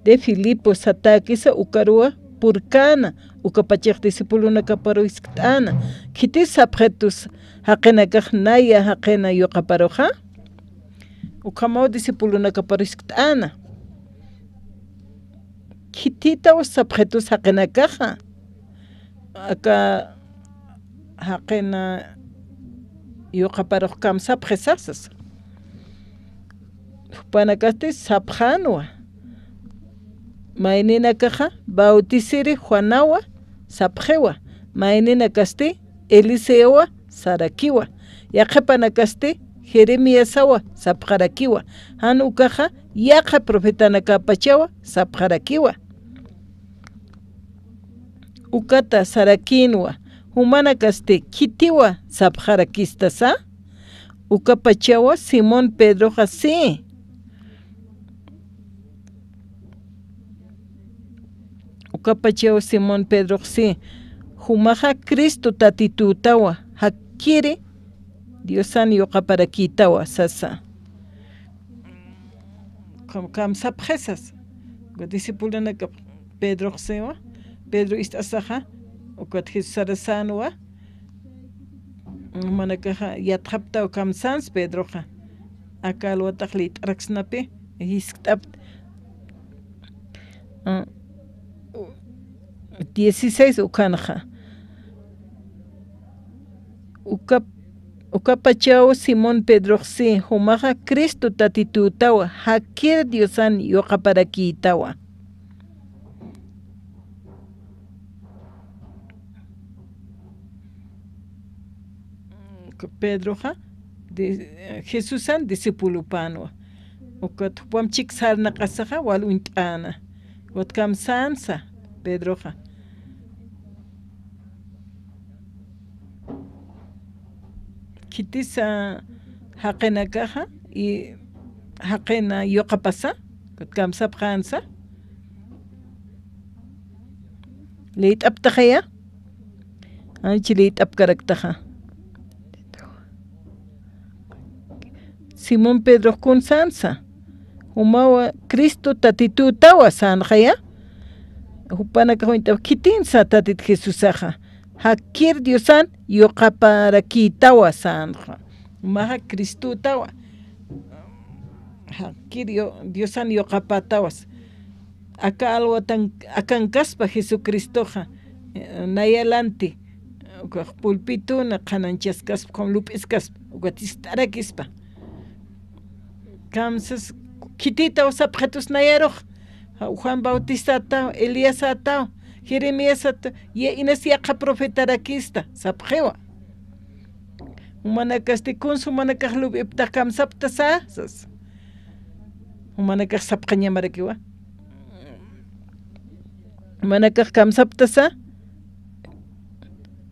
de Filipo satäkisa ukaruwa purkäna, ukapachax discipulonakaparuw jiskt'äna, khitis sapxitus jaqinakax naya jaqina yuqaparuxa. Ukhamaw discipulonakaparuw jiskt'äna. Khititaw sapxitus jaqinakaxa. Aka jaqina yuqaparux kamsapxi sasas. Jupanakasti sapxänwa. Mayninakaxa Bautisiri Juanawa sapxiwa. Mayninakasti Eliseowa sarakiwa. Yaqhipanakasti Jeremiasawa sapxarakiwa. Jan ukaxa yaqha profetanakapachawa sapxarakiwa. Ukata sarakïnwa, jumanakasti khitiwa sapxarakistasa, ukapachawa Simón Pedroxa sí. Ukapachawa Simón Pedrox sí, jumaxa Cristo Tatitütawa, jakkiri Diosan yuqaparakïtawa sasa. Kam-, kamsapxi sasa. Uka discipulonakap Pedrox siwa, Pedro ist'asaxa, ukat Jesús sarasänwa, jumanakaxa yatxaptaw kamsans Pedroxa. Aka alwatax liyt'araksnapi, jiskt'apt. Ah, dieciséis ukanxa. Uka, ukapachaw Simón Pedrox sí, jumaxa Cristo Tatitütawa, jakkir Diosan yuqaparakïtawa. Pedroxa, di-, Jesusan discipulopänwa. Ukat jupam chik sarnaqasaxa wal uñt'äna. Ukat kamsänsa Pedroxa. Khitisa jaqinakaxa, y jaqina yuqapasa, ukat kamsapxänsa. Liyt'aptaxaya. Anchi liyt'apkaraktaxa. Simón Pedrox kun sänsa. Jumawa Cristo Tatitütawa sänxaya. Jupanakax uñt'aw khitinsa Tatit Jesusaxa, jakkir Diosan yuqaparakïtawa sänxa. Jumaxa Cristutawa. Jakkir yu-, Diosan yuqapätawas. Aka alwatan, akankaspa Jesucristoxa, eh, nayalanti, ukax pulpituna qhanañchaskaspa, ukham lup'iskaspa, ukat ist'arakispa. Kamsas khitïtaw sapxitus nayarux, Juan Bautistataw, Eliasataw, Jeremiasataw, ya inas yaqha profetarakista, sapxiwa. Jumanakasti kuns jumanakax lup'iptax kamsaptasa, sas. Jumanakax sapxañamarakiwa. Jumanakax kamsaptasa,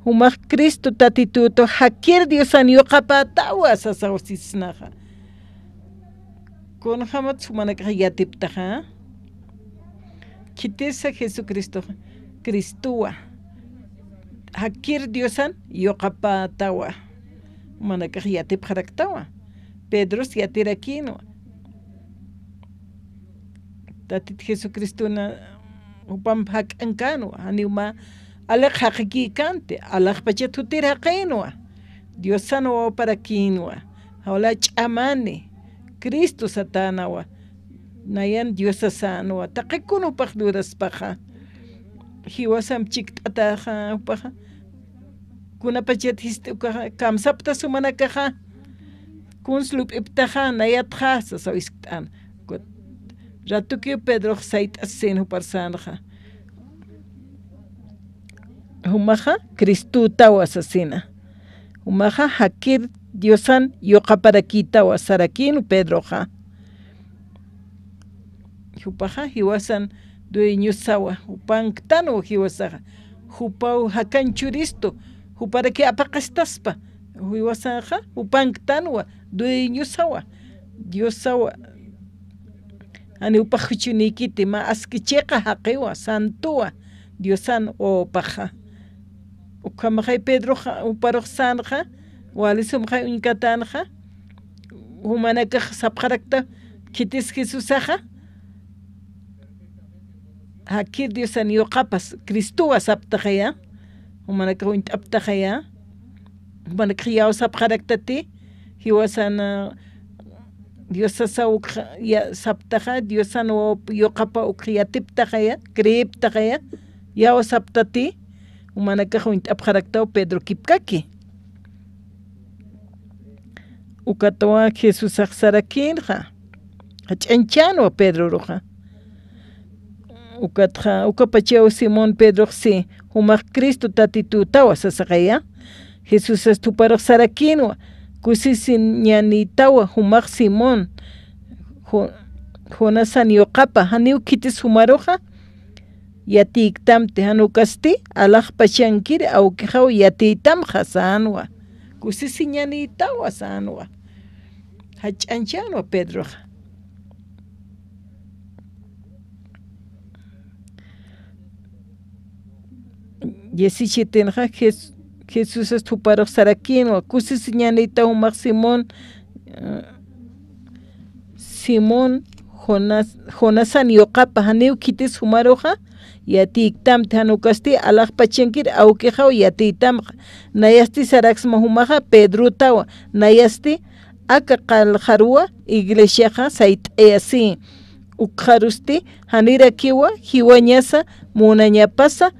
jumax Cristo Tatitutu jakkir Diosan yuqapätawa sasaw sisnaxa. Kunjamat jumanakax yatiptaxa. Khitisa Jesucristoxa, Cristowa. Jakkir Diosan yuqapätawa. Jumanakax yatipxaraktawa. Pedros yatirakïnwa. Tatit Jesucristona jupamp jak'ankänwa, janiw mä alax jaqikïkänti, alaxpachat jutir jaqïnwa. Diosan wawaparakïnwa, jawla ch'amani, Cristo satänawa, nayan Diosasänwa, taqi kun jupax duraspaxa. Jiwasamp chikt'ataxa jupaxa, kunapachat jist'i ukaxa, kamsaptas jumanakaxa, kuns lup'iptaxa, nayatxa, sasaw jiskt'an. Ratukiw Pedrox sayt'asisin jupar sänxa. Jumaxa Cristutawa sasina. Jumaxa jakkir Diosan yuqaparakïtawa sarakïnwa Pedroxa. Jupaxa jiwasan dueñosawa, jupanktanwa jiwasaxa. Jupaw jakan churistu, juparaki apaqistaspa, jiwasaxa jupanktanwa, dueñosawa, Diosawa. Jani jupax juchunïkiti, mä aski chiqa jaqiwa, santowa, Diosan wawapaxa. Ukhamaxay Pedroxa, juparux sänxa, wali sumxay uñkatänxa, jumanakax sapxarakta, khitis Jesusaxa, jakkir Diosan yuqapas, Cristowa saptaxaya, jumanakax uñt'aptaxaya, jumanakax yaw sapxaraktati, jiwasan, Diosasa ukx ya-, saptaxa, Diosan wa-, yuqapa ukx yatiptaxaya, creeptaxaya, yaw saptati, jumanakax uñt'apxaraktaw Pedro kipkaki. Ukatwa Jesusax sarakïnxa, jach'añchänwa Pedroruxa. Ukatxa, ukapachaw Simón Pedrox si, jumax Cristo Tatitutawa sasaxaya. Jesusas juparux sarakïnwa, kusisiñanïtawa jumax Simón, Ju-, Jonasan yuqapa, janiw khitis jumaruxa, yatïktamti, jan ukasti, alaxpachankir awkixaw yatïtamxa sänwa. Kusisiñanïtawa sänwa. Jach'añchänwa Pedroxa. Diecisiete, Jes-, Jesusas juparux sarakïnwa, kusisiñanïtaw jumax Simón, eh, Simón, Jonas-, Jonasan yuqapa, janiw khitis jumaruxa, yatïktamti, jan ukasti, alaxpachankir awkixaw yatïtamxa. Nayasti saraksma jumaxa Pedrotawa, nayasti, aka qallqaruwa iglesiaxa sayt'ayasi. Ukxarusti, janirakiwa, jiwañasa, munañapasa,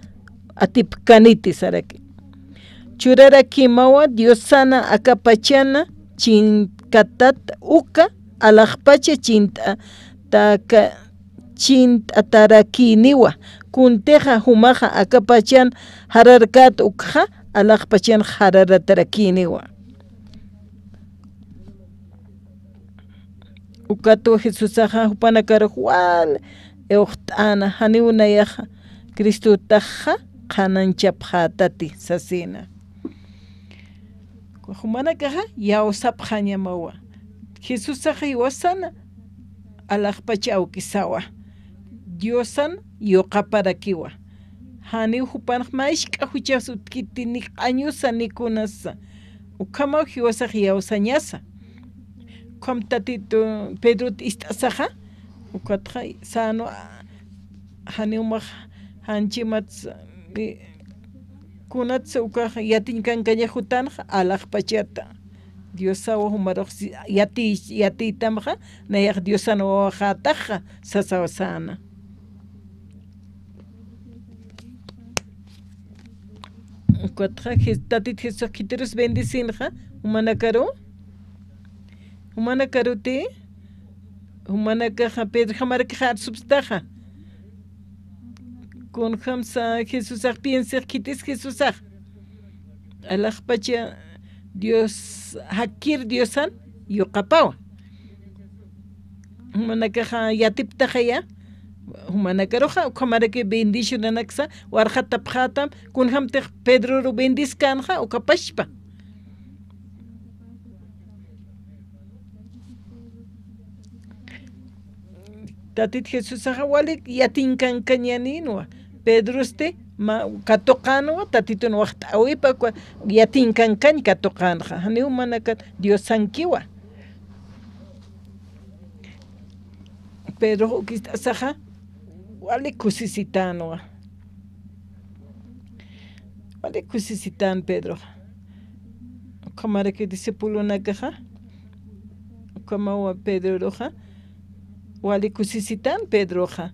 atipkaniti saraki. Churarakimawa Diosana akapachana chinkatat uka alaxpacha chint'a-, taka-, chint'atarakiniwa. Kuntixa jumaxa akapachan jararkat ukxa alaxpachan jararatarakiniwa. Ukatwa Jesusaxa jupanakarux wal iwxt'ana, janiw nayaxa Cristotaxa qhanañchapxätati sasina. Jumanakaxa yawsapxañamawa. Jesusaxa jiwasana alaxpach awkisawa. Diosan yuqaparakiwa. Janiw jupanx mä jisk'a juchas utjkiti ni q'añusa ni kunasa. Ukhamaw jiwasax yawsañasa. Ukham Tatitu Pedrot ist'asaxa, ukatxa sänwa, janiw jumax Janchimats, eh, kunats ukax yatiñkankañax jutanxa, alaxpachata. Diosawa jumarux si-, yati-, yatiytamxa, nayax Diosan wawaxätaxa, sasaw säna. Ukatxa Jes-, Tatit Jesús khitirus bendicinxa, jumanakaru, jumanakaruti, jumanakaxa, Pedrojamarakix arsupstaxa. Kunjamsa Jesusax piensix khitis Jesusax. Alaxpacha Dios, jakir Diosan yuqapawa. Jumanakaxa yatiptaxaya, jumanakaruxa, ukhamaraki bendicionanaksa, warxatapxätam, kunjamtix Pedroru bendiskänxa, ukapachpa. Tatit Jesusaxa wali yatiñkankañäninwa. Pedrosti ma-, katuqänwa, Tatitun waxt'äwipa, kua-, yatiñkankañ katuqänxa. Janiw manakat Diosankiwa. Pedrox ukist'asaxa, wali kusisitänwa. Wali kusisitän Pedroxa. Ukhamaraki discipulonakaxa, ukhamawa Pedroruxa, wali kusisitän Pedroxa.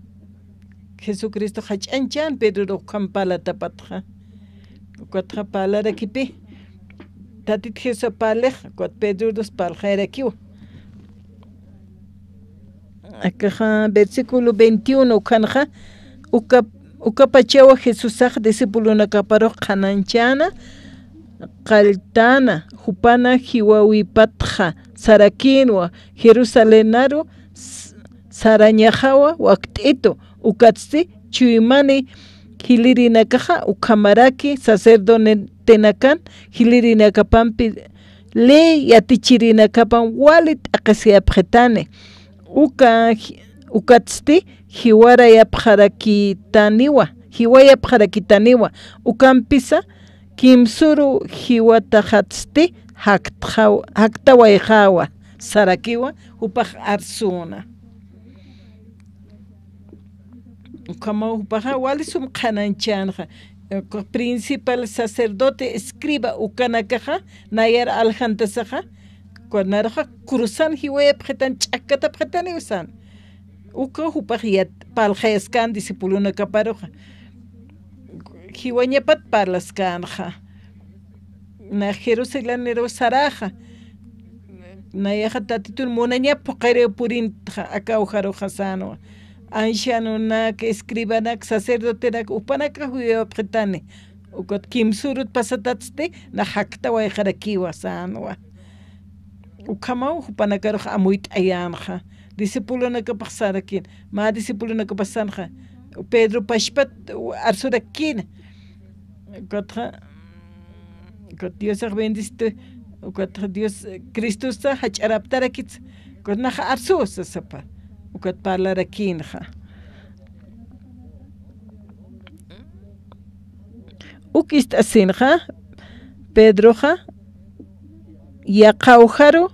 Jesucristo jach'añchän Pedroru ukham parlatapatxa. Ukatxa parlarakipi, Tatit Jesusa parlix, ukat Pedrorus parlxayarakiwa. Akaxa, versículo veintiuno ukhanxa, uka, ukapachawa Jesusax discipulonakaparux qhanañchäna, qalltäna, jupana jiwäwipatxa, sarakïnwa, Jerusalenaru s-, sarañaxawa wakt'itu, ukatsti chuymani jilïrinakaxa, ukhamaraki sacerdotenakan jilïrinakapampi ley yatichirinakapan wali t'aqhisiyapxitani. Uka, ukatsti jiwarayapxarakitaniwa, jiwayapxarakitaniwa. Ukampisa kimsüru jiwataxatsti jaktxaw-, jaktawayxawa, sarakiwa, jupax arsüna. Ukhamaw jupaxa wali sum qhanañchänxa. Uka principal sacerdote, escriba ukanakaxa, nayar aljantasaxa, uka naruxa cruzan jiwayapxitan, ch'akkatapxitaniw san. Uka jupax yat-, parlxayaskän discipulonakaparuxa. Jiwañapat parlaskänxa. Na Jerusaleniru saraxa. Nayaxa Tatitun munañap phuqhiriw purintxa, aka ujaruxa sänwa. Ancianonak, escribanak, sacerdotenak, jupanakax jiwayapxitani. Ukat kimsürut pasatatsti, na jaktawayxarakiwa sänwa. Ukhamaw jupanakarux amuyt'ayänxa. Discipulonakapax sarakïn. Mä discipulonakapax sanxa. Pedro pachpat arsurakïna. Ukatxa, ukat Diosax bendicitu, ukatxa Dios, eh, Cristosa jach'araptarakitsa, ukat nax arsusa sapa, ukat parlarakïnxa. Uk ist'asinxa, Pedroxa, yaqha ujaru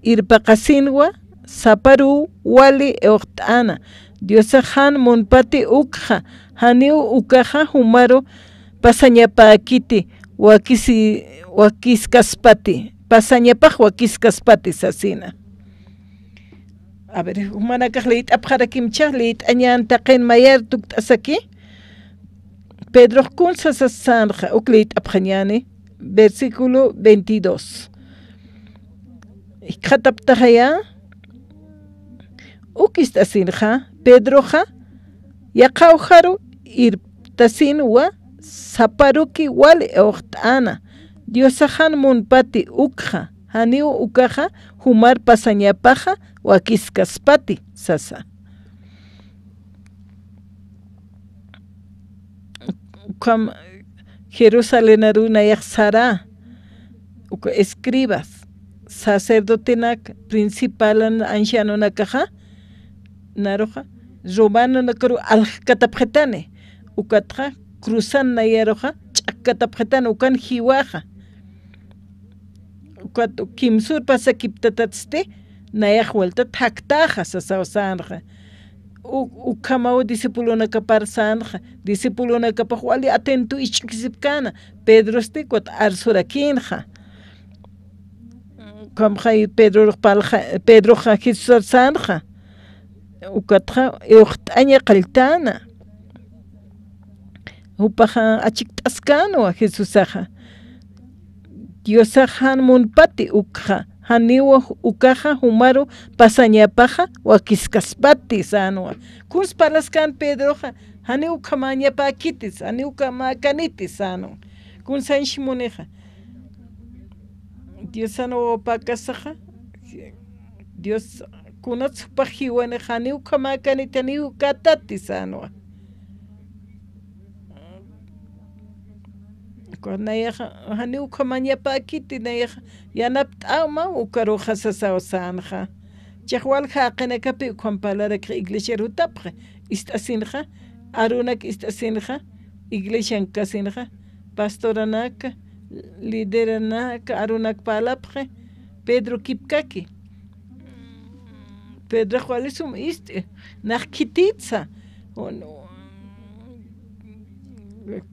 irpaqasinwa, saparuw wali iwxt'äna. Diosax jan munpati ukxa, janiw ukaxa jumaru pasañapäkiti, wakisi-, wakiskaspati, pasañapax wakiskaspati sasina. A ver, jumanakax liyt'apxarakimcha, liyt'añän taqin mayar tukt'asaki. Pedrox kun sasas sänxa, uk liyt'apxañäni, versículo veintidós. Jikxataptaxaya, uk ist'asinxa, Pedroxa, yaqha ujaru irptasinwa, saparuki wali iwxt'äna. Diosax jan munpati ukxa, janiw ukaxa jumar pasañapaxa wakiskaspati, sasa. Ukham Jerusalén aru nayax sara, uka escribas, sacerdotenak, principalan, ancianonakaxa, naruxa, romanonakaru aljkatapxitani, ukatxa, cruzan nayaruxa, ch'akkatapxitani, ukan jiwaxa. Ukat kimsür pasakiptatatsti, nayax vueltat jaktaxa, sasaw sänxa. u-, ukhamaw discipulonakapar sänxa, discipulonakapax wali atento isch'ukisipkäna, Pedrosti ukat arsurakïnxa. Ukhamxa Pedrorux parlxa, Pedroxa Jesusar sänxa, ukatxa iwxt'aña qalltäna. Jupaxa achikt'askänwa Jesusaxa. Diosax jan munpati ukxa, janiw ukaxa jumaru pasañapaxa wakiskaspati sänwa. Kuns parlaskän Pedroxa, janiw ukhamäñapäkiti, janiw ukhamäkaniti sänwa. Kunsañch munixa. Diosan wawapäkasaxa, Dios kunats jupax jiwanixa, janiw ukhamäkaniti, janiw ukatati sänwa. Nayaxa, janiw ukhamañapäkiti, nayaxa, yanapt'äw mä ukaruxa sasaw sänxa. Chix walja jaqinakapi ukham parlarakix iglesiar jutapxi, ist'asinxa, arunak ist'asinxa, iglesiankasinxa, pastoranaka, lideranaka, arunak parlapxi, Pedro kipkaki. Pedrox wali sum ist'i, nax khititsa.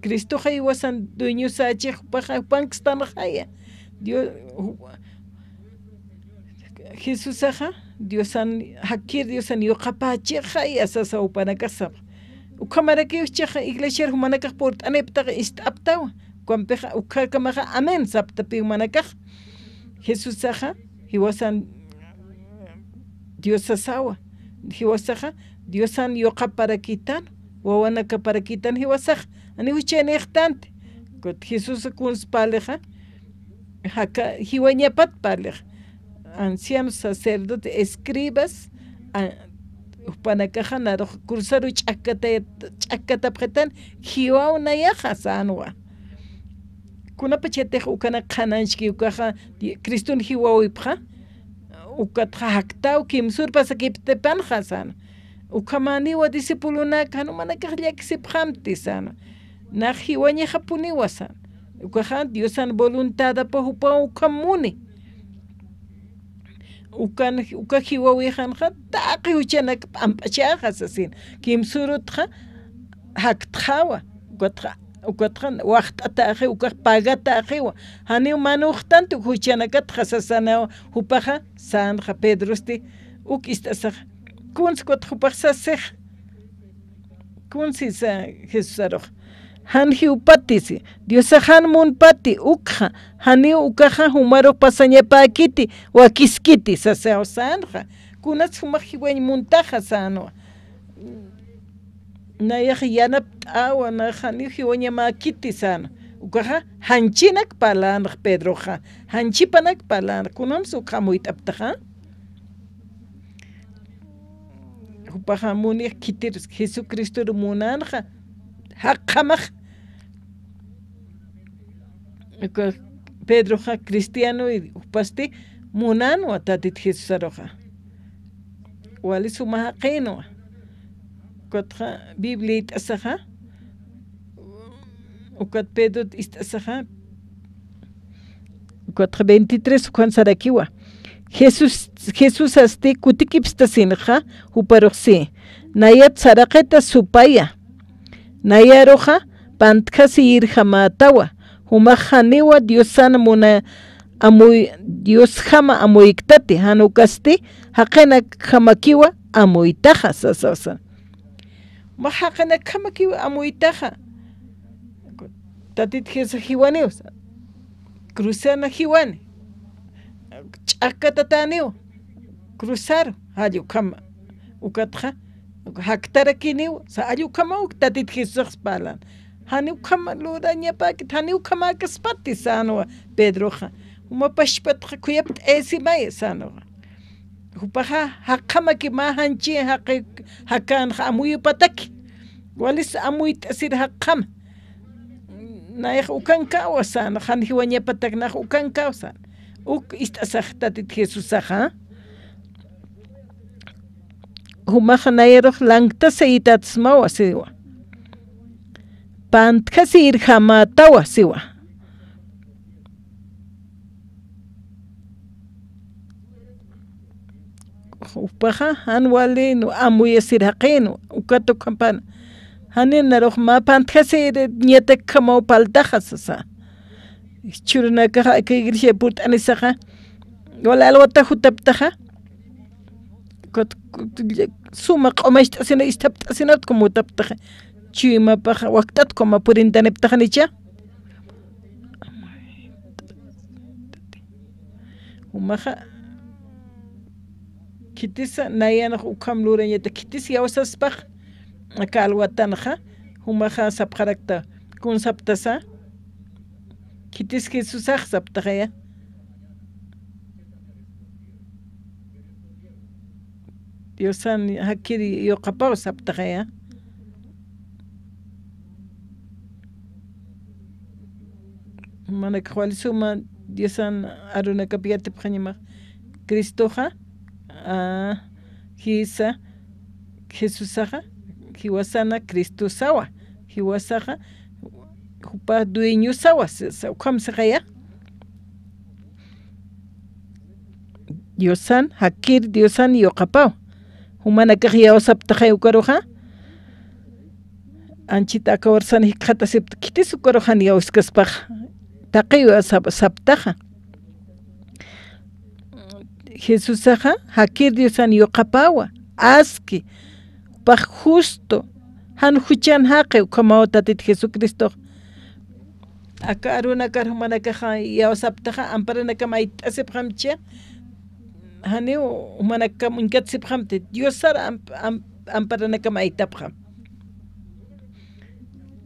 Cristoxa jiwasan dueñosächix, jupaxa, jupankistanxaya. Dios, Jesusaxa, Diosan, jakir Diosan yuqapächixaya sasa jupanakax sapx. Ukhamarakiw chixa iglesiar jumanakax purt'aniptax ist'aptawa. Ukampixa, ukakamaxa amén saptapi jumanakax. Jesusaxa, jiwasan Dios sasawa. Jiwasaxa, Diosan yuqaparakitan, wawanakaparakitan jiwasaxa. Janiw juchanïxtanti. Ukat Jesús kuns parlixa, jaka, jiwañapat parlixa. Ancianos, sacerdotes, escribas, a, jupanakaxa narux cruzaru ch'akkatay-, ch'akkatapxitan, jiwaw nayaxa sänwa. Kunapachatix ukanak qhanañchki ukaxa, Criston jiwawipxa, ukatxa jaktaw kimsur pasakiptipanxa sänwa. Ukhamäniwa discipulonaka, jan jumanakax llakisipxamti sänwa. Nax jiwañaxapuniwa sänwa. Ukaxa Diosan voluntadapa jupaw ukham muni. Ukan, uka jiwawixanxa, taqi juchanak p'amp'achaxa sasin. Kimsurutxa, jaktxawa. Ukatxa, ukatxa, waxt'ataxi, ukax pagatäxiwa. Janiw manuxtanti uk juchanakatxa sasanaw, jupaxa, sänxa Pedrosti, uk ist'asaxa. Kuns ukat jupax sasix. Kunsisa Jesusarux. Jan jiwpatisi, Diosax jan munpati ukxa, janiw ukaxa jumarux pasañapäkiti, wakiskiti, sasaw sänxa. Kunats jumax jiwañ muntaxa sänwa. Nayax yanapt'awa, nax janiw jiwañamäkiti sänwa. Ukaxa, janchinak parlanax Pedroxa, janchipanak parlanax, kunams ukxa amuyt'aptaxa. Jupaxa munix khitir Jesucristor munanxa, jaqjamax. Uka Pedroxa cristiano, y jupasti munanwa Tatit Jesusaruxa. Wali suma jaqinwa. Ukatxa Biblia ist'asaxa, ukat Pedro ist'asaxa, ukatxa veintitrés ukan sarakiwa. Jesús, Jesusasti kutikipstasinxa, juparuxsi, nayat saraqita supaya. Nayaruxa, pantjasiyirjamätawa, jumax janiwa Diosan muna amuy-, Diosjama amuykitati, jan ukasti, jaqinakjamakiwa amuytaxa, sasasa. Mä jaqinakjamakiw amuytaxa. Tatit Jesús jiwaniw, cruzana jiwani. Ch'akkatatäniw, cruzar, jall ukhama. Ukatxa, jaktarakiniw, sa jall ukhama uk Tatit Jesús parlan. Janiw ukhama lurañapäkit, janiw ukhamäkaspati sänwa Pedroxa. Juma pachpatxa khuyapt'ayasimay sänwa. Jupaxa, jaqjamaki mä janchi, jaqi, jakanxa amuyupataki. Walis amuyt'asir jaqjama. Nayax ukankawa sän, jan jiwañapatak nax ukankaw sän. Uk ist'asax Tatit Jesusaxa. Jumax nayarux lanktasa itatsmawa siwa. Pantjasiyirjamätawa siwa. Jupaxa, jan wali, no, amuyasir jaqin, ukat ukhampana. Janin narux mä pantjasir, ñatak ukhamaw paltaxa sasa. Churunakaxa aka iglesia purt'anisaxa, wali alwata jutaptaxa. Ukat, suma q'umacht'asina, isthapt'asinat como jutaptaxa. Chuymapaxa, wakt'at como purintaniptaxanicha. Jumaxa, khitisa nayanx ukham lurañata, khitis iyawsaspax, aka alwatanxa, jumaxa sapxarakta, kun saptasa, khitis Jesusax saptaxaya. Diosan jakir yuqapaw saptaxaya. Manakax wali suma Diosan arunakap yatipxañamax. Cristoxa, a, jisa, Jesusaxa, jiwasana Cristosawa, jiwasaxa, jupa dueñosawa, sa-, sa-, ukham sixaya. Diosan, jakir Diosan yuqapaw. Jumanakax iyawsaptaxay ukaruxa. Anchhit aka ursan jikxatasipta, khitis ukarux jan iyawskaspax. Taqiw sap-, saptaxa. Jesusaxa, jakir Diosan yuqapawa. Aski, jupax justo, jan juchan jaqi, ukhamaw Tatit Jesucristox. Aka arunakar jumanakaxa iyawsaptaxa, amparanakam ayt'asipxamchi, janiw jumanakam uñkatsipxamti, Diosar amp-, amp-, amparanakam aytapxam.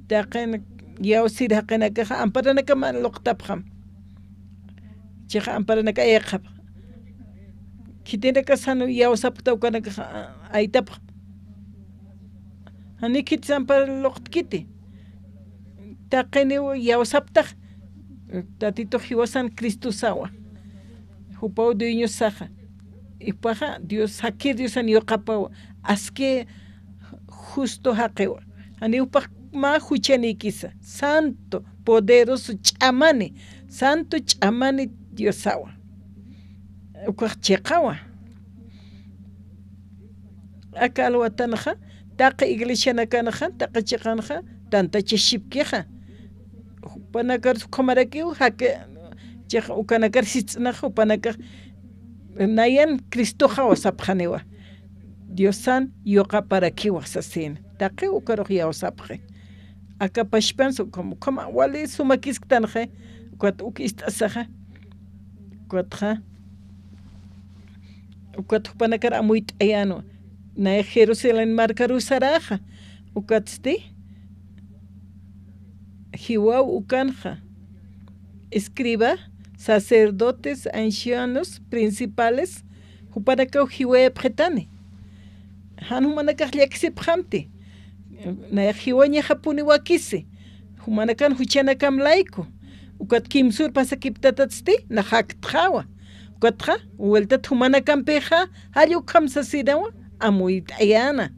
Taqin iyawsir jaqinakaxa, amparanakam luqtapxam. Chixa amparanak ayqapxa. Khitinakas jan iyawsapkta ukanakaxa, aytapxam. Jani khitis ampar luqtkiti. Taqiniw iyawsaptax, Tatitux jiwasan Cristosawa. Jupaw dueñosaxa. Jupaxa Dios, jakir Diosan yuqapawa. Aski justo jaqiwa. Jani jupax mä juchanikisa. Santo, poderoso, ch'amani. Santo ch'amani Diosawa. Ukax chiqawa. Aka alwatanxa, taqi iglesianakanxa, taqi chiqanxa, tantachasipkixa. Jupanakar ukhamarakiw, jaqi, chiqa ukanakar sist'naxa, jupanakax, nayan Cristoxawa sapxaniwa. Diosan yuqaparakiwa sasin. Taqi ukarux iyawsapxi. Aka pachpansa ukham, ukham wali sumakisktanxa, ukat uk ist'asaxa, ukatxa, ukat jupanakar amuyt'ayanwa, nay Jerusalén markaruw saraxa, ukatsti, jiwaw ukanxa, escriba, sacerdotes, ancianos, principales, jupanakaw jiwayapxitani. Jan jumanakax llaksipxamti. Nayax jiwañaxapuni wakisi. Jumanakan juchanakam layku. Ukat kimsur pasakiptatatsti, nax jaktxawa. Ukatxa, vueltat jumanakampixa, jall ukham sasinawa, amuyt'ayana.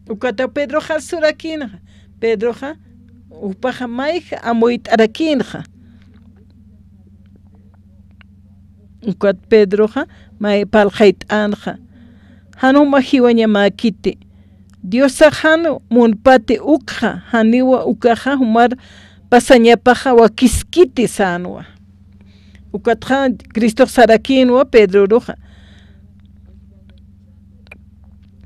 Ukata Pedroxa surakïnxa. Pedroxa, jupaxa mayja amuyt'arakïnxa. Ukat Pedroxa, may parlxayt'änxa. Jan juma jiwañamäkiti. Diosax jan munpati ukxa, janiwa ukaxa jumar pasañapaxa wakiskiti sänwa. Ukatxa Cristox sarakïnwa Pedroruxa.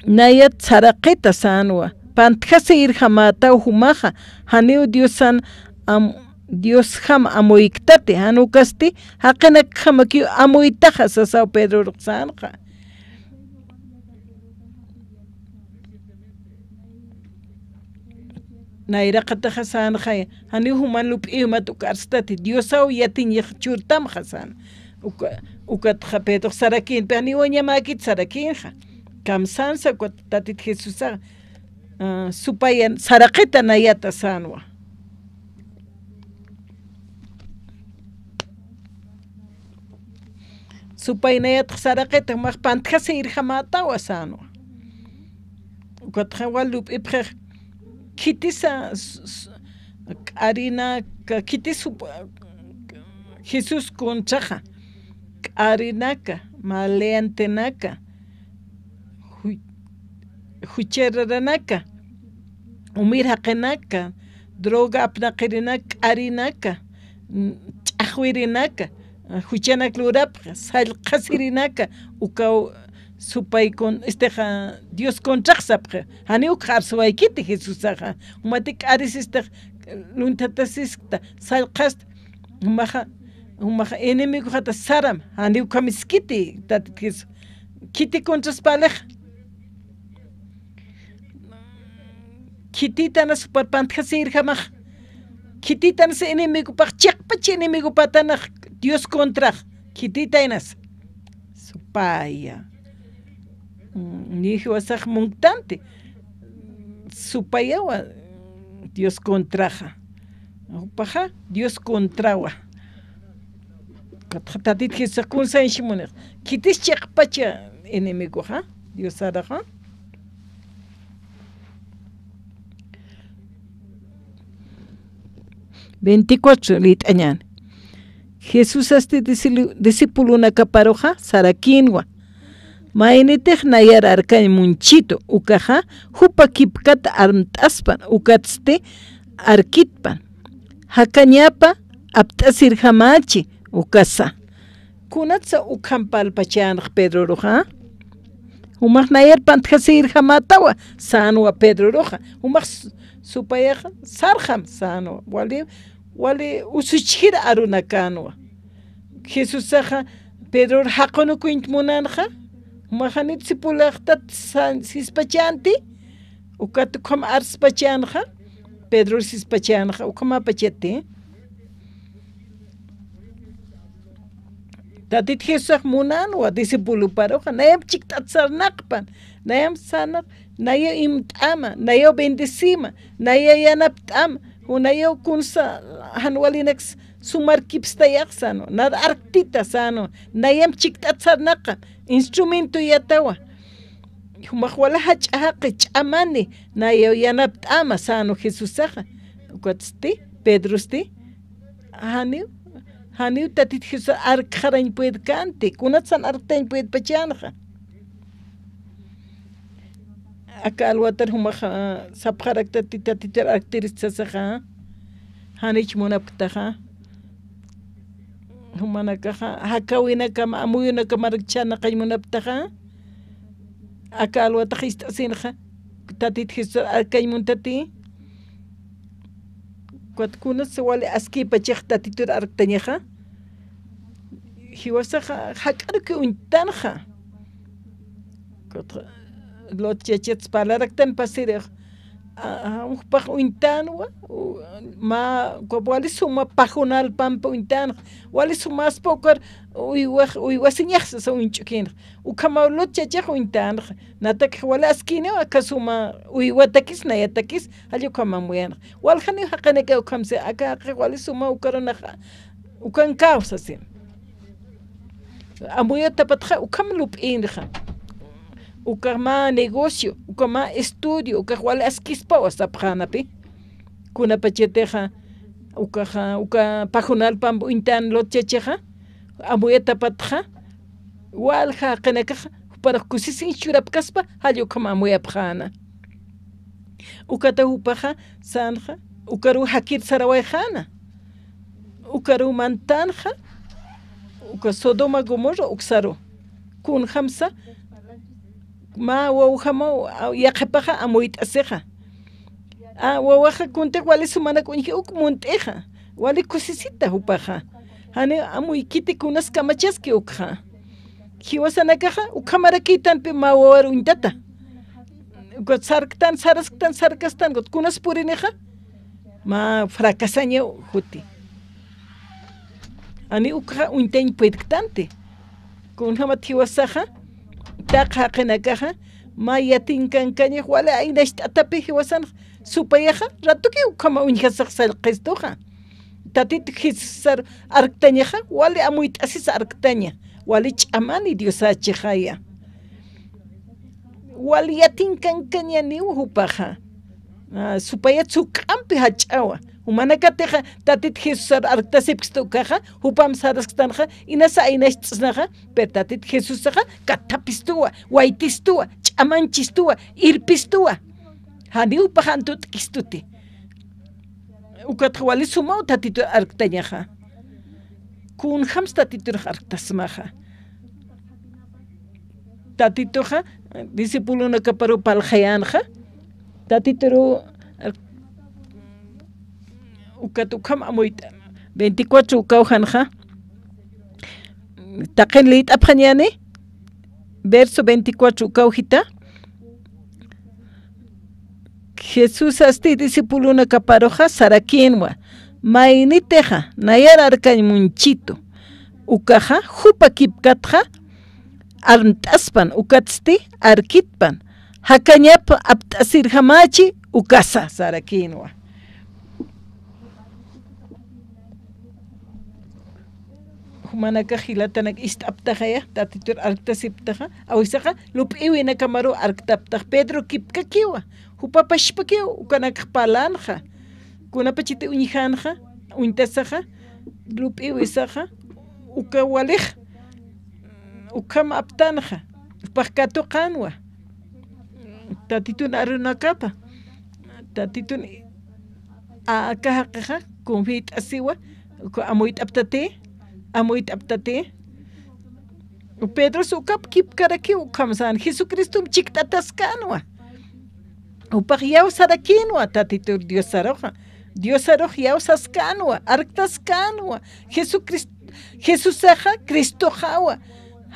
Nayat saraqita sänwa. Pantjasïrjamätaw jumaxa, janiw Diosan am-, Diosjam amuykktati, jan ukasti, jaqinakjamakiw amuytaxa sasaw Pedrorux sänxa. Nayraqataxa sänxay, janiw juman lup'iw jumat uk arstati, Diosaw yatiñix churtamxa sän. Uka, ukatxa Pedrox sarakïnpi, janiw wañamäkit sarakïnxa. Kamsänsa ukat Tatit Jesusax, ah, supayan, saraqita nayata sänwa. Supaynayatx saraqita, jumax pantjasïrjamätawa sänwa. Ukatxa wal lup'ipxix, khitisa, s-, s-, k'arinaka, khitis jup-, Jesús contraxa, k'arinaka, maleantenaka, juchararanaka, umir jaqinaka, droga apnaqirinaka, k'arinaka, mm, ch'axwirinaka, juchanak lurapxa, sallqasirinaka, ukaw supay con-, este, ja, Dios contrax sapxi. Jani ukxa arsuwaykiti Jesusaxa. Jumati k'aris este, lunthatasiskta, sallqasta, jumaxa, jumaxa enemigoxata saram, jani ukhamiskiti, Tatit Jesús. Khiti contraspalixa. Khititanas supar pantjasirjamax. Khititanas enemigopax, chiqpach enemigopatanax Dios contrax. Khititaynas. Supaya. Mm, ni jiwasax munktanti. Supayawa Dios contraxa. Jupaxa Dios contrawa. Ukatxa Tatit Jesusax kunsañchimunix. Khitis chiqpacha enemigoxa, Diosaraxa. Veinticuatro lït'añäni. Jesusasti disilu-, discipulonakaparuxa sarakïnwa. Maynitix nayar arkañ munchitu, ukaxa jupa kipkat armt'aspan, ukatsti arkitpan. Jakañapa apt'asirjamächi, ukasa. Kunatsa ukham parlpachänxa Pedroruxa? Jumax nayar pantjasirjamätawa, sänwa Pedroruxa. Jumax su-, supayaxa sarxam, sänwa. Wali, wali usuchjir arunakänwa. Jesusaxa Pedror jaqunukuynt munänxa, jumax jani discipulaxtat sa-, sispachänti, ukat ukham arspachänxa, Pedror sispachänxa, ukhamapachati. Tatit Jesusax munänwa discipuloparuxa, nayamp chikt'at sarnaqpan, nayamp sarnaq, nayaw imt'ama, nayaw bendecima, nayaw yanapt'ama, u nayaw kunsa jan walinaks sumar kipstayax sänwa, nada arktita sänwa, nayamp chikt'at sarnaqam, instrumentoyatawa. Jumax wali jach'a jaqi ch'amani, nayaw yanapt'ama sänwa Jesusaxa. Ukatsti, Pedrosti, janiw, janiw Tatit Jesús arkxarañ puedkänti, kunatsan arktañ puedpachänxa. Aka alwatar jumax, ah, sapxaraktati Tatitur arktirist sasaxa, janich munapktaxa. Jumanakaxa, jakawinakama, amuyunakama arkchänaqañ munapktaxa. Aka alwatax ist'asinxa, Tatit Jesús arkañ muntati. Ukat kunasa wali askïpachix Tatitur arktañaxa. Jiwasaxa jak'aruki uñtanxa. Ukat Lot chachats parlaraktan pasirix. A, a, jupax uñtänwa, u, mä, ukat wali suma pajunal pampa uñtänxa. Wali sumaspa ukar uywax, uywasiñax sasa uñch'ukïnxa. Ukhamaw Lot chachax uñtänxa. Natakix wali askïniw aka suma uywatakis, nayatakis, jall ukham amuyänxa. Waljaniw jaqinaka ukhamsi, aka jaqix wali suma ukarunaxa, ukankäw sasin. Amuyatapatxa ukham lup'ïnxa. Uka mä negocio, uka mä estudio, ukax wali askispawa sapxänapi. Kunapachatixa, ukaxa, uka pajunal pampa uñtän Lot chachaxa, amuyatapatxa, walja jaqinakaxa, juparux kusisiñ churapkaspa, jall ukham amuyapxäna. Ukata jupaxa, sänxa, ukaruw jakir sarawayxäna. Ukaruw mantänxa, uka Sodoma Gomorra uksaru. Kunjamsa, mä wawjamaw, a, yaqhipaxa amuyt'asixa. A, wawaxa kuntix wali sumanak uñji uk munt'ixa. Wali kusisita jupaxa. Jani amuykiti kunas kamachaski ukxa. Jiwasanakaxa, ukhamarakïtanpi mä wawar uñtata. Ukat sarktan, sarasktan, sarkastan, ukat kunas purinixa, mä fracasañaw juti. Jani ukxa uñtañ puedktanti. Kunjamat jiwasaxa, taqi jaqinakaxa, mä yatinkankañax wali aynacht'atapi jiwasanx, supayaxa, ratuki ukhama uñjasax sallqistuxa. Tatit Jesusar arktañaxa, wali amuyt'asis arktaña, wali ch'amani Diosachixaya. Wali yatinkankañaniw jupaxa. A, supayat suk'ampi jach'awa. Jumanakatixa, Tatit Jesusar arktasipksta ukaxa, jupam sarasktanxa, inasa aynacht'snaxa, pero Tatit Jesusaxa, kathapistuwa, waytistuwa, amanchistuwa, irpistuwa. Janiw paxantut'kistuti. Ukatxa wali sumaw Tatitur arktañaxa. Kunjams Tatitur arktasmaxa. Tatituxa, discipulonakaparu parlxayänxa. Tatituru, ukat ukham amuyt'an. Veinticuatro ukawjanxa. Taqin liyt'apxañäni, verso veinticuatro ukawjita. Jesusasti discipulonakaparuxa sarakïnwa, maynitixa nayar arkañ munchitu, ukaxa jupa kipkatxa armt'aspan, ukatsti arkitpan, jakañap apt'asirjamächi ukasa sarakïnwa. Jumanakax jilatanak ist'aptaxaya, Tatitur arktasiptaxa, awisaxa lup'iwinakamaru arktaptax. Pedro kipkakiwa, jupa pachpakiw, ukanakx parlänxa. Kunapachiti uñjanxa, uñtasaxa, lup'iwisaxa, uka walix, ukham aptanxa, jupax katuqänwa. Tatitun arunakapa, Tatitun a, aka jaqixa, kunfiyt'asiwa, uka amuyt'aptati, amuyt'aptati. Pedros ukap kipkarakiw, ukham sän, Jesucristom chikt'ataskänwa. Jupax iyawsarakïnwa, Tatitur Diosaruxa. Diosarux iyawsaskänwa, arktaskänwa. Jesucrist-, Jesusaxa Cristoxawa.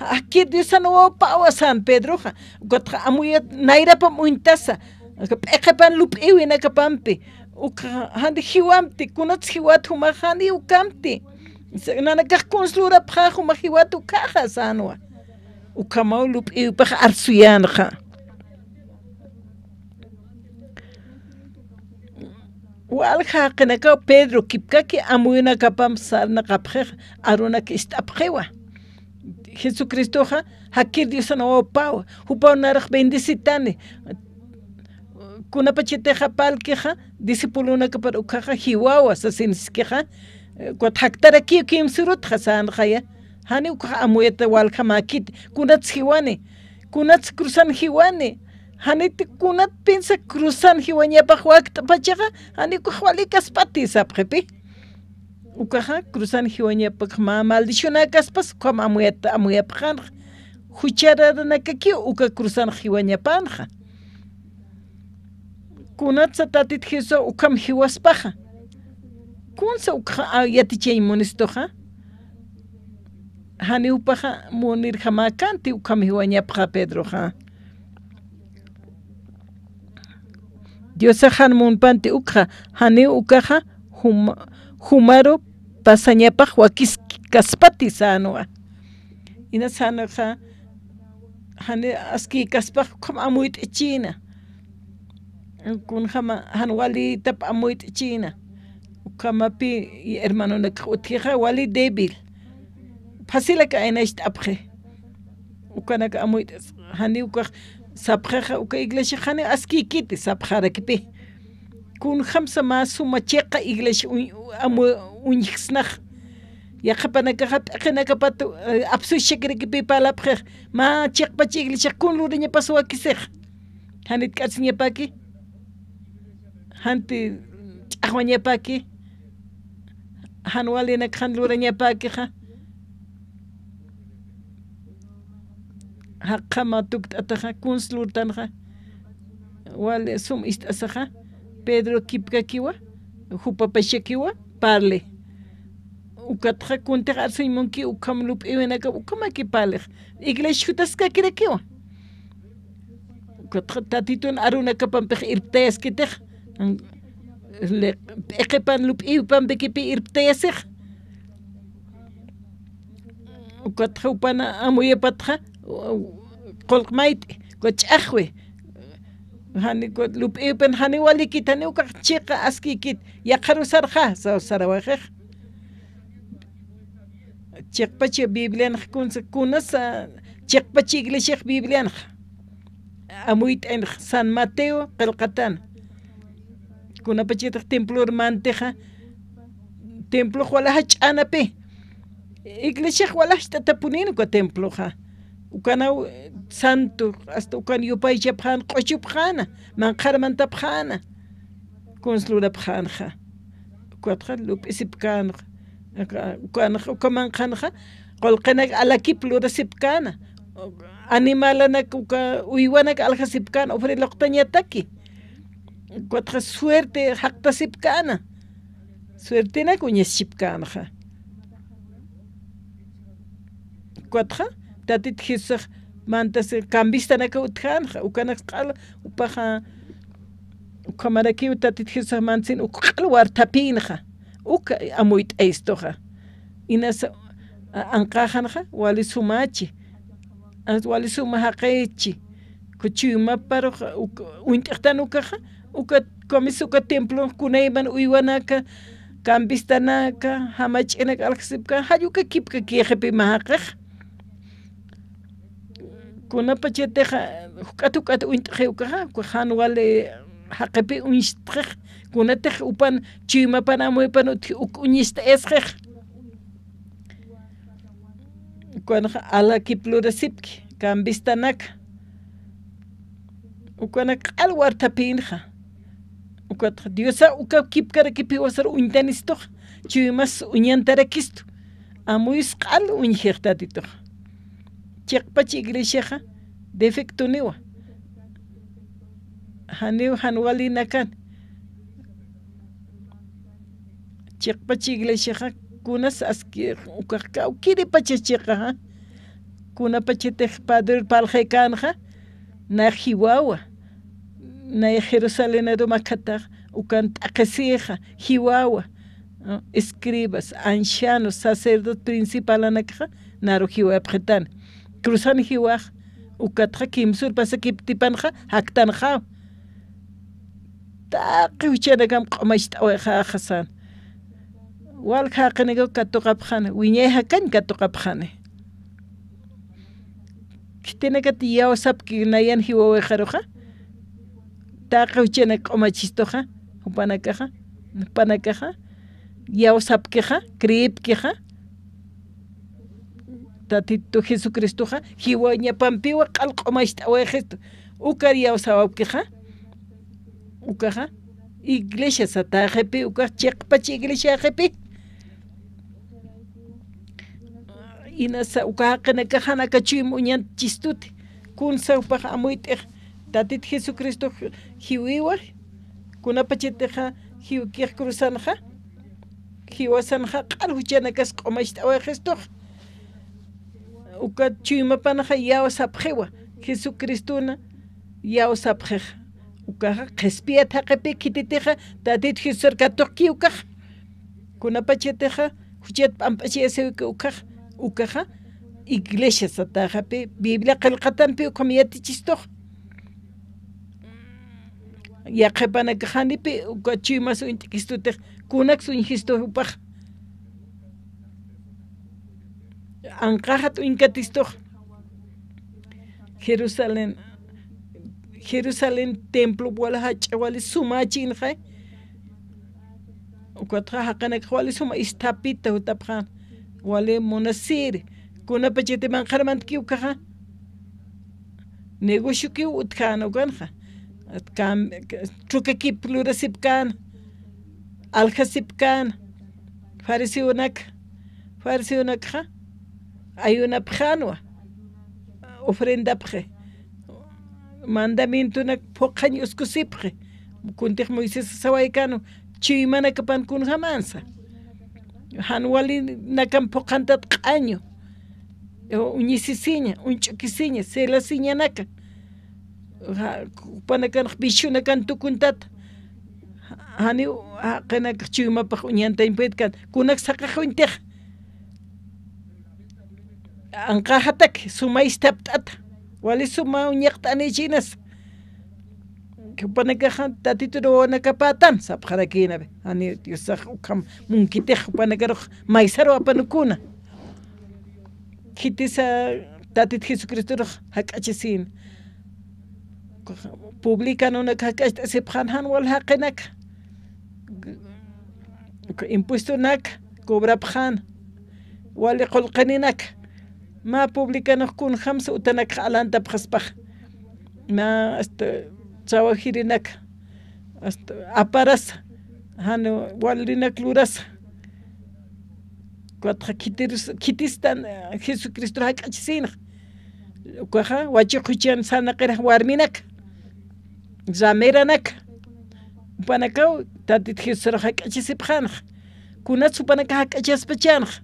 Jakkir Diosan wawapawa sän Pedroxa. Ukatxa amuyat nayrapam uñtasa. P'iqipan lup'iwinakapampi. Ukxa, jani jiwamti, kunats jiwat jumax jani ukamti. Nanakax kuns lurapxä jumax jiwat ukaxa sänwa. Ukhamaw lup'iwipax arsuyänxa. Walja jaqinakaw Pedro kipkaki amuyunakapam sarnaqapxix, arunak ist'apxiwa. Jesucristoxa jakkir Diosan wawapawa, jupaw nayrux bendecitani. Kunapachatixa parlkixa, discipulonakapar ukhaxa jiwawa sasinskixa, ukat jaktarakiw kimsürutxa sänxaya. Jani ukax amuyat waljamäkiti, kunats jiwani, kunats cruzan jiwani, janiti kunat pinsa cruzan jiwañapax wakt'pachaxa, jani ukax wali kaspati sapxipi. Ukaxa cruzan jiwañapax mä maldicionäkaspas ukham amuyat, amuyapxänxa. Juchararanakakiw uka cruzan jiwañapanxa. Kunatsa Tatit Jesusa ukham jiwaspaxa. Kunsa ukxa, a, yatichañ munistuxa. Janiw jupaxa munirjamäkänti ukham jiwañapxa Pedroxa. Diosax jan munpanti ukxa, janiw ukaxa juma-, jumaru pasañapax wakiskaspati sänwa. Ina sänxa, jani askïkaspax ukham amuyt'chïna. Kunjama jan walïtap amuyt'chïna. Ukhamapï hermanonakax utjixa wali débil. Facilak aynacht'apxi. Ukanak amuyt'as, jani ukax sapxixa uka iglesiax jani askïkiti sapxarakipï. Kunjamsa mä suma chiqa iglesia uñ-, amu-, uñjsnax. Yaqhipanakaxa p'iqinakapat, eh, apsuchakrakipï parlapxix. Mä chiqpach iglesiax kun lurañapas wakisix. Janit k'atsiñapäki. Janti ch'axwañapäki. Jan walinak jan lurañapäkixa. Jaqjama tukt'ataxa, kuns lurtanxa. Wali sum ist'asaxa, Pedro kipkakiwa, jupa pachakiwa, parli. Ukatxa kuntix arsuñ munki, ukham lup'iwinaka, ukhamaki parlix. Iglesia jutaskakirakiwa. Ukatxa Tatitun arunakapampix irptayaskitix, le-, p'iqipan lup'iwipampikipï irptayasix. Ukatxa jupana amuyapatxa, qullq mayt'i, uka ch'axwi. Jani uka lup'iwipan jani walikit, jani ukax chiqa askïkit, yaqharusarxa, saw sarawayxix. Chiqpach Biblianx kunsa, kunasa, chiqpach iglesiax Biblianx. Amuyt'aynx San Mateo qillqatan. Kunapachatix templor mantixa, templox wala jach'anapi. Iglesiax wala jach'atapunin uka temploxa. Ukanaw, eh, santo, hasta ukan yupaychapxän, q'uchupxäna, manqharmantapxäna, kuns lurapxänxa. Ukatxa lup'isipkänxa, uka, ukanxa, uka manqhanxa, qullqinak alakip lurasipkäna, animalanak, uka uywanak aljasipkäna, ufri luqtañataki. Ukatxa suerte jaqtasipkäna, suertenak uñaschipkänxa. Ukatxa, Tatit Jesusax mantas cambistanaka utjänxa, ukanak q'al, upaxa, ukhamarakiw Tatit Jesusax mansin uk q'al warthapïnxa, uk amuyt'ayistuxa. Inas, a, anqäxanxa, wali sumachi, as wali suma jaqichi, ku chuymaparux, uk, uñt'ixtan ukaxa, uka, kumis uka templon kunayman uywanaka, cambistanaka, jamach'inak aljasipkän, jall uka kipkakïxipi mä jaqix. Kunapachatixa, juk'at juk'at uñt'xiw ukaxa, uka jan wali jaqipi uñstxix, kunatix upan chuymapan amuypan utji uk uñist'ayasxix. Ukanxa alakip lurasipki, cambistanaka. Ukanak q'al warthapïnxa. Ukatxa Diosa uka kipkarakip jiwasar uñtanistux, chuymas uñantarakistu. Amuyus q'al uñjix Tatitux. Chiqpach iglesiaxa defectoniwa. Janiw jan walinakan. Chiqpach iglesiaxa kunas aski, ukax kawkïripacha chiqaxa. Kunapachatix padre parlxikänxa, nay jiwawa, nay Jerusalén arum akhatax, ukan t'aqhisixa, jiwawa, ah, escribas, ancianos, sacerdote principalanakxa, naru jiwapxitan. Cruzan jiwax, ukatxa kimsur pasakiptipanxa, jaktanxaw. Taqi juchanakam q'umacht'awayxaxa san. Walja jaqinakaw katuqapxani, wiñay jakañ katuqapxani. Khitinakat iyawsapki nayan jiwawayxaruxa. Taqi juchanak q'umachistuxa, jupanakaxa, jupanakaxa, iyawsapkixa, creepkixa. Tatitu Jesucristoxa, jiwañapampiwa q'al q'umacht'awayxistu. Ukar iyawsawapkixa, ukaxa, iglesia satäxipi, ukax chiqpach iglesiaxipi. Inasa uka jaqinakax jan aka chuyma uñanchistuti. Kunsa jupax amuyt'ix, Tatit Jesucristox jiwiwa, kunapachatixa jiwkix cruzanxa, jiwasanxa q'al juchanakas q'umacht'awayxistux. Uka chuymapanxa iyawsapxiwa, Jesucristona iyawsapxix. Ukaxa qhispiyat jaqipi khititixa, Tatit Jesusar katuqki ukax. Kunapachatixa, juchat p'amp'achayasiwki ukax, ukaxa, iglesia satäxipi, Biblia qillqatanpi ukham yatichistux. Yaqhipanakax janipi, uka chuymas uñt'kistutix, kunaks uñjistu jupax. Anqaxat uñkatistux. Jerusalén, Jerusalén templo wali jach'a wali sumachïnxay. Ukatxa jaqinakax wali suma isthapita jutapxän, wali munasiri. Kunapachati manqharmantkiw ukaxa. Negociokiw utjän ukanxa. Kam-, trukakip lurasipkän, aljasipkän, fariseonak, fariseonakxa, ayunapxänwa, ofrendapxi, mandamientonak phuqhañ uskusipxi, kuntix Moisés sawaykänwa, chuymanakapan kunjamansa. Jan walinakam phuqhantat q'añu, uñisisiña, uñch'ukisiña, celasiñanaka. Ja, jupanakanx vicionakan tukuntata. Janiw jaqinakax chuymapax uñantañ puytkan. Kunak saqax uñtix. Anqaxatak, suma isthapt'ata. Wali suma uñaqt'anichinas. Jupanakaxa Tatitur wawanakapätan, sapxarakïnapi. Janiw Diosax ukham munkitix jupanakarux maysaru apanukuna. Khitisa Tatit Jesucristorux jak'achasïn. Publicanonak jak'acht'asipxän jan wal jaqinaka. Impuestonak cobrapxän. Wali qullqininak. mä publicanux kunjamsa utanakxa alantapxaspax. Mä, este, trabajirinak, este, aparasa, jan walinak lurasa. Ukatxa khitirus-, khitistan, eh, Jesucristo jak'achisinxa. Ukaxa, wachuqhuchan sarnaqirix warminak, rameranak. Jupanakaw, Tatit Jesusarux jak'achisipxänxa. Kunats jupanakax jak'achaspachänxa.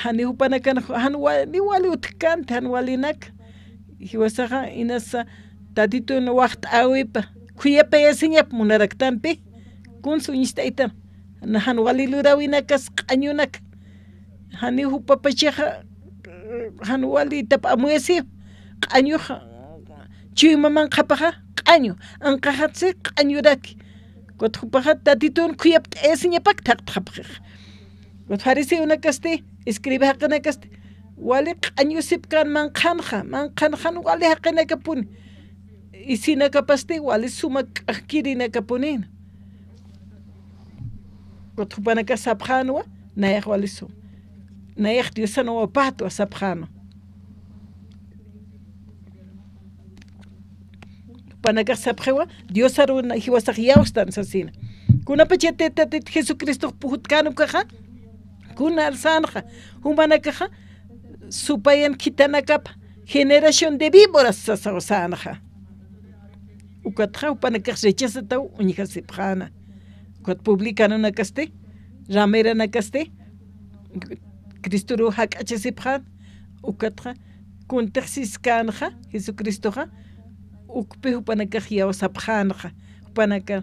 Jani jupanakan, jan wa-, ni wali utjkänti, jan walinak. Jiwasaxa inasa Tatitun waxt'äwipa, khuyapayasiñap munaraktanpi, kuns uñst'aytan. Na jan wali luräwinakas q'añunak. Jani jupapachaxa, jan wali itap amuyasiw, q'añux, chuyma manqhapaxa, q'añu, anqaxatsi, q'añuraki. Ukat jupaxa Tatitun khuyapt'ayasiñapak thaqtxapxix. Ukat fariseonakasti, escriba jaqinakasti, wali q'añusipkän manqhanxa, manqhanxan wali jaqinakapuni. Isinakapasti, wali suma k'ajkirinakapunïna. Ukat jupanakax sapxänwa, nayax wali suma. Nayax Diosan wawapatwa sapxänwa. Jupanakax sapxiwa, Diosaru na-, jiwasax iyawstan sasina. Kunapachatï Tatit Jesucristox pujutkäna ukaxa, kuna sänxa, jumanakaxa, supayan khitanakap generación de víboras sasaw sänxa. Ukatxa, jupanakax rechazataw uñjasipxäna. Ukat publicanonakasti, rameranakasti, Cristoruw jak'achasipxän, ukatxa, kuntix siskänxa, Jesucristoxa, ukpi jupanakax iyawsapxänxa, jupanaka,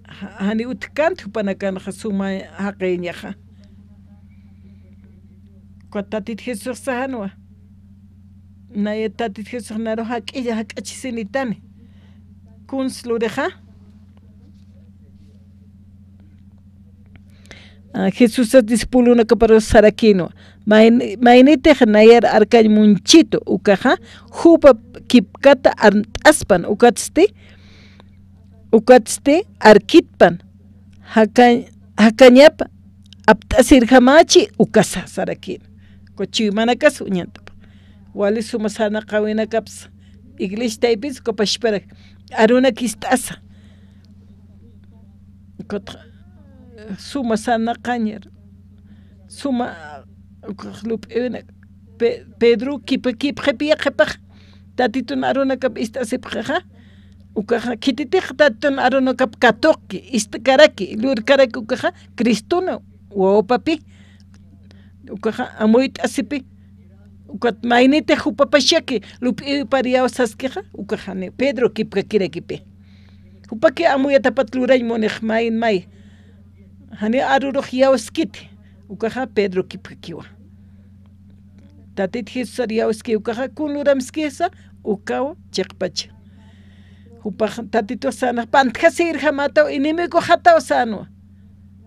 ja-, jani utjkänti jupanakanxa suma jaqiñaxa. Ukat Tatit Jesusxa sänwa. Naya Tatit Jesús naru jak'illa jak'achisinitani. Kuns lurixa. Ah, Jesusas discipulonakaparus sarakïnwa. Mayn-, maynitix nayar arkañ munchitu ukaxa, jupa kipkata arnt'aspan ukatsti, ukatsti arkitpan, jakañ-, jakañap apt'asirjamächi ukasa sarakïna. Ukat chuymanakas uñantapa. Wali suma sarnaqäwinakapsa, iglesia taypis uka pachparak, arunak ist'asa. Ukat suma sarnaqañar, suma, ukax lup'iwinak, Pe-, Pedro kipkakipxipi yaqhipax, Tatitun arunakap ist'asipxixa, ukaxa khititix Tatitun arunakap katuqki, ist'karaki, lurkaraki ukaxa, Cristona wawapapi, ukaxa amuyt'asipi, ukat maynitix jupapachaki, lup'iwipar iyawsaskixa, ukaxa jani Pedro kipkakirakipi. Jupaki amuyatapat lurañ munix mayn may. Jani arurux iyawskiti, ukaxa Pedro kipkakiwa. Tatit Jesusar iyawski ukaxa, kun luramskisa, ukaw chiqpacha. Jupax Tatitux sänxa, pantjasirjamätaw, enemigoxataw sänwa.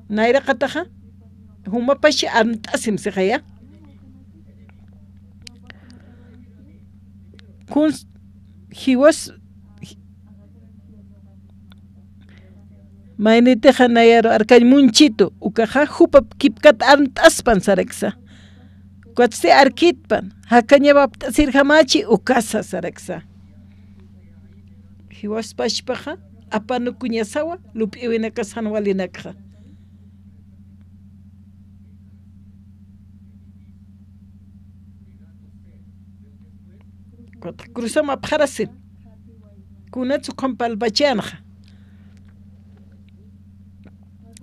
Nayraqataxa, jumapachi arnt'asim sixaya. Kuns jiwas, maynitixa nayaru arkañ munchitu, ukaxa jupa kipkat arnt'aspan saraksa. Ukatsti arkitpan, jakañap apt'asirjamächi ukasa saraksa. Jiwas pachpaxa, apanukuñasawa, lup'iwinakas jan walinakxa. Ukat cruzam apxarasin. Kunats ukham palpachänxa.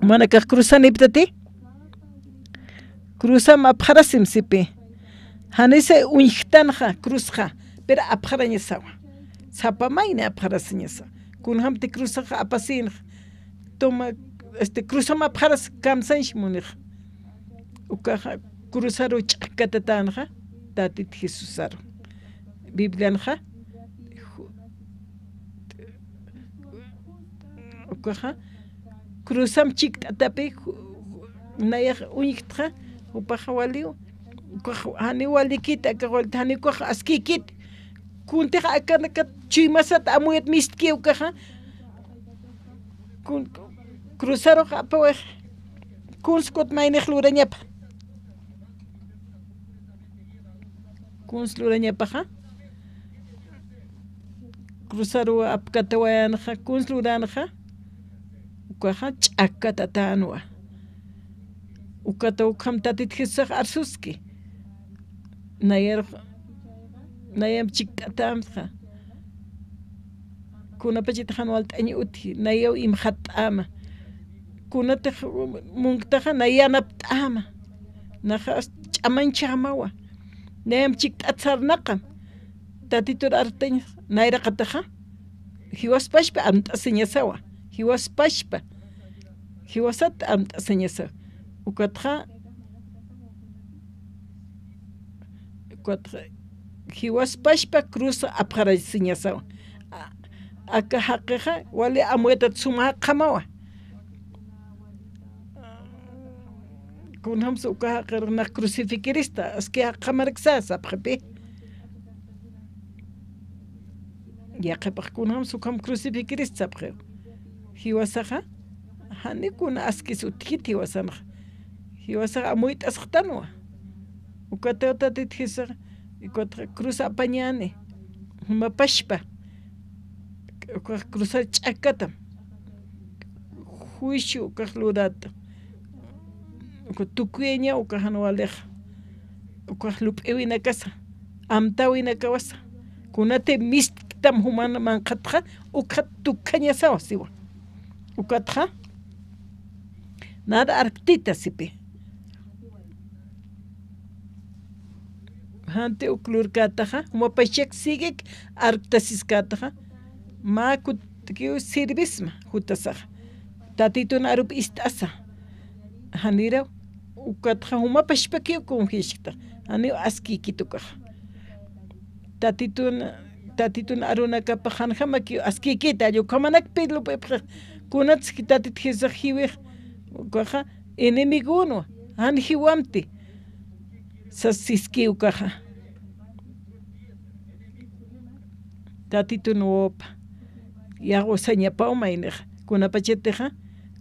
Manakax cruzaniptati. Cruzam apxarasim sipi. Janisa uñjtanxa cruzxa. Pero apxarañasawa. Sapa mayni apxarasiñasa. Kunjamti cruzxa apasinxa. Toma, este, cruzam apxaras kamsanch munix. Ukaxa cruzaru ch'akkatatänxa, Tatit Jesusaru. Biblianxa, ju-, ukaxa, cruzam chikt'atapi, ju-, nayax uñjtxa, jupaxa waliw, ukax janiw walikit, akax walit, janiw ukax askikit. Kuntix akanakat chuymasat amuyat mistki ukaxa. Kun-, cruzarux apawix, kuns kut maynix lurañapa. Kuns lurañapaxa, cruzaruw apkatawayänxa, kuns luranxa, ukaxa ch'akkatatänwa. Ukata ukham Tatit Jesusax arsuski. Nayar, nayam chikt'atämtxa. Kunapachatix jan walt'añ utji, nayaw imxatt'äma. Kunatix munktaxa, nayanapt'äma. Naxa ch'amañchämawa. Nayam chikt'at sarnaqam. Tatitur artañ, nayraqataxa. Jiwaspachpa amt'asiñasawa. Jiwaspachpa. Jiwasat amt'asiñasawa. Ukatxa, ukatxa, jiwaspachpa cruz apxarasiñasawa. A-, aka jaqixa, wali amuytat suma jaqjamawa. Kunjams uka jaqir nax crucifikirista, aski jaqjamaraksa sapxipi. Yaqhipax kunjams ukham crucifikirista sapxiw. Jiwasaxa, jani kuna askis utjkit jiwasanxa. Jiwasaxa amuyt'asxtanwa. Ukataw Tatit Jesusaxa, ukatxa cruz apañäni. Jumapachpa. Ukax cruzar ch'akkatam. Juicio ukax lurata. Uka tukuyaña uka jan walixa. Ukax lup'iwinakasa. Amtäwinakawasa. Kunati misktam juman manqhatxa, ukxat tukjañasawa siwa. Ukatxa. Nada arptita sipi. Janti uk lurkätaxa, jumapachak siguek arptasiskätaxa, mä kutikiw sirvisma jutasaxa. Tatitun arup ist'asa. Janiraw, ukatxa jumapachpakiw confiaskta. Janiw askïkit ukaxa. Tatitun, Tatitun arunakapax janjamakiw askïkit, allï ukhamanak pï lup'ipxix. Kunatski Tatit Jesusax jiwix, ukaxa, enemigönwa, jan jiwamti, sasiski ukaxa. Tatitun wawapa, yaq'u sañapaw maynixa, kunapachatixa,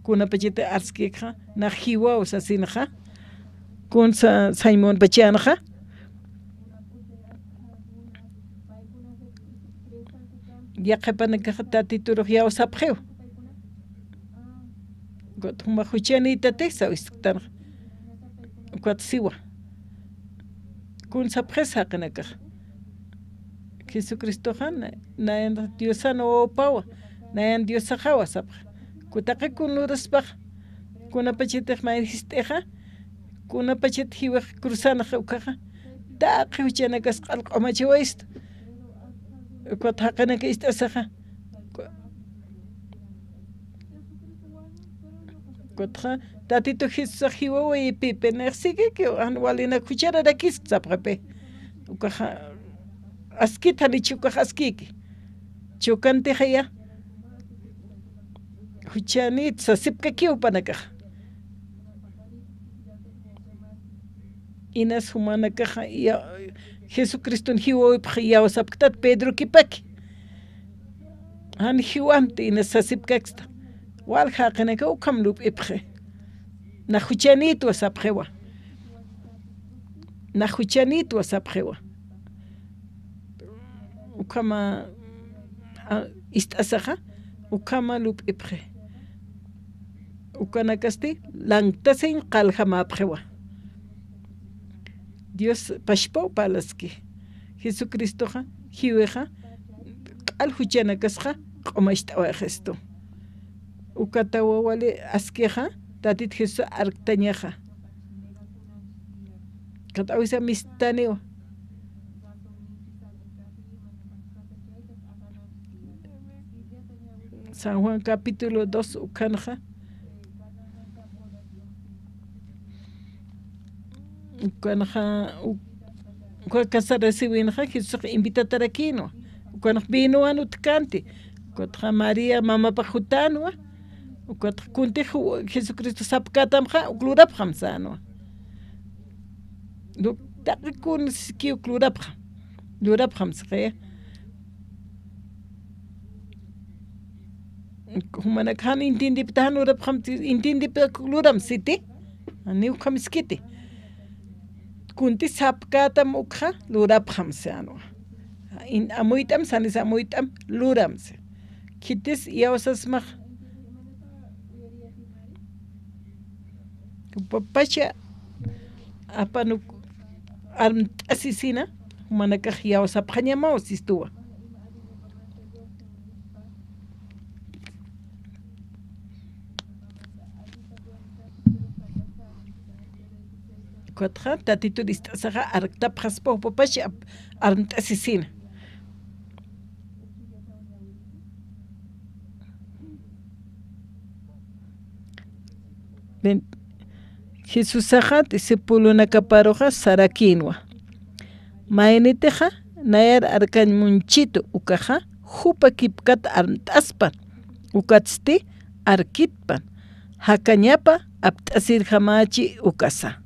kunapachati arskikxa, nax jiwaw sasinxa, kun sa-, sañ munpachänxa. Yaqhipanakaxa Tatiturux yaw sapxiw. Ukat juma juchanïtatix sawisktanxa. Ukat siwa. Kun sapxis jaqinakaxa. Jesucristoxa na-, nayan Diosan wawapawa, nayan Diosaxawa sapxi. Ku taqi kun luraspaxa, kunapachatix mayni jist'ixa, kunapachat jiwax cruzanxa ukaxa, taqi juchanakas q'al q'umachawayistu. Ukat jaqinaka ist'asaxa. Ukatxa, Tatitu Jesusax jiwawayipipi, nax siguekiw, jan walinak juchararakisk sapxipi. Ukaxa, askit janichi ukax askiki. Chukantixaya, juchanït sasipkakiw jupanakaxa. Inas jumanakaxa, ya-, Jesucriston jiwawipx yaw sapktat Pedrokipaki. Jan jiwamti inas sasipkaksta. Walja jaqinakaw ukham lup'ipxi. Nax juchanïtwa sapxiwa. Nax juchanïtwa sapxiwa. Ukhama, a, ist'asaxa, ukhama lup'ipxi. Ukanakasti, lanktasiñ qalljamäpxiwa. Dios pachpaw parlaski. Jesucristoxa, jiwixa, q'al juchanakasxa, q'umacht'awayistu. Ukatawa wali askixa, Tatit Jesús arktañaxa. Kat'awisa mistaniwa. San Juan capítulo dos ukhanxa. Ukhanxa, u-, ukha casarasiwinxa, Jesusax invitatarakïnwa. Ukhanx vinowan utjkänti. Ukatxa María mamapax jutänwa. Ukatxa kuntix Jesucristo sapkätamxa, uk lurapxam sänwa. Lu-, taqi kun sikiw uk lurapxam. Lurapxam sixiya. Jumanakax jan entiendipta jan lurapxam, entiendipta luram siti. Janiw ukham iskiti. Kunti sapkätam ukxa lurapxam si anwa. In-, amuyt'am, sanis amuyt'am luram si. Khitis iyawsasmax. Papacha apanuk armt'asisina, jumanakax iyawsapxañamaw sistuwa. Ukatxa Tatitur ist'asaxa arktapxaspa, jupapacha ap-, armt'asisina. Ven-, Jesusaxa discipulonakaparuxa sarakïnwa. Maynitixa nayar arkañ munchitu ukaxa, jupa kipkat armt'aspan, ukatsti arkitpan, jakañapa apt'asirjamächi ukasa.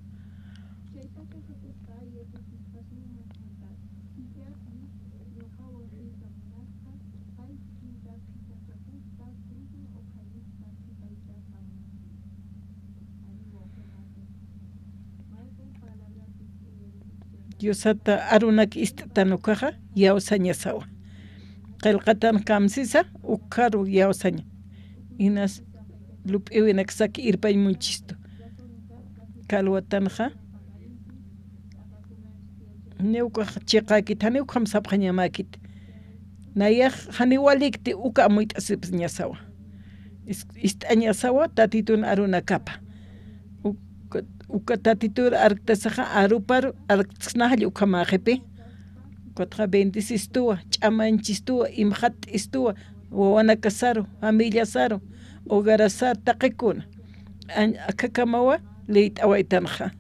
Diosat arunak ist'tan ukaxa iyawsañasawa. Qillqatan kamsisa ukxaru iyawsaña. Inas lup'iwinak saki irpañ munchistu. Kalwatanxa. Janiw ukax chiqäkit, janiw ukham sapxañamäkit. Nayax janiw walikti uka amuyt'asipxañasawa. Is-, ist'añasawa Tatitun arunakapa. Uka, uka Tatitur arktasaxa aruparu arkt'snaxlla ukhamäxipi. Ukatxa bendecistuwa, ch'amañchistuwa, imxatt'istuwa, wawanakasaru, familiasaru, hogarasaru, taqikuna. Añ-, akhakamawa liyt'awaytanxa.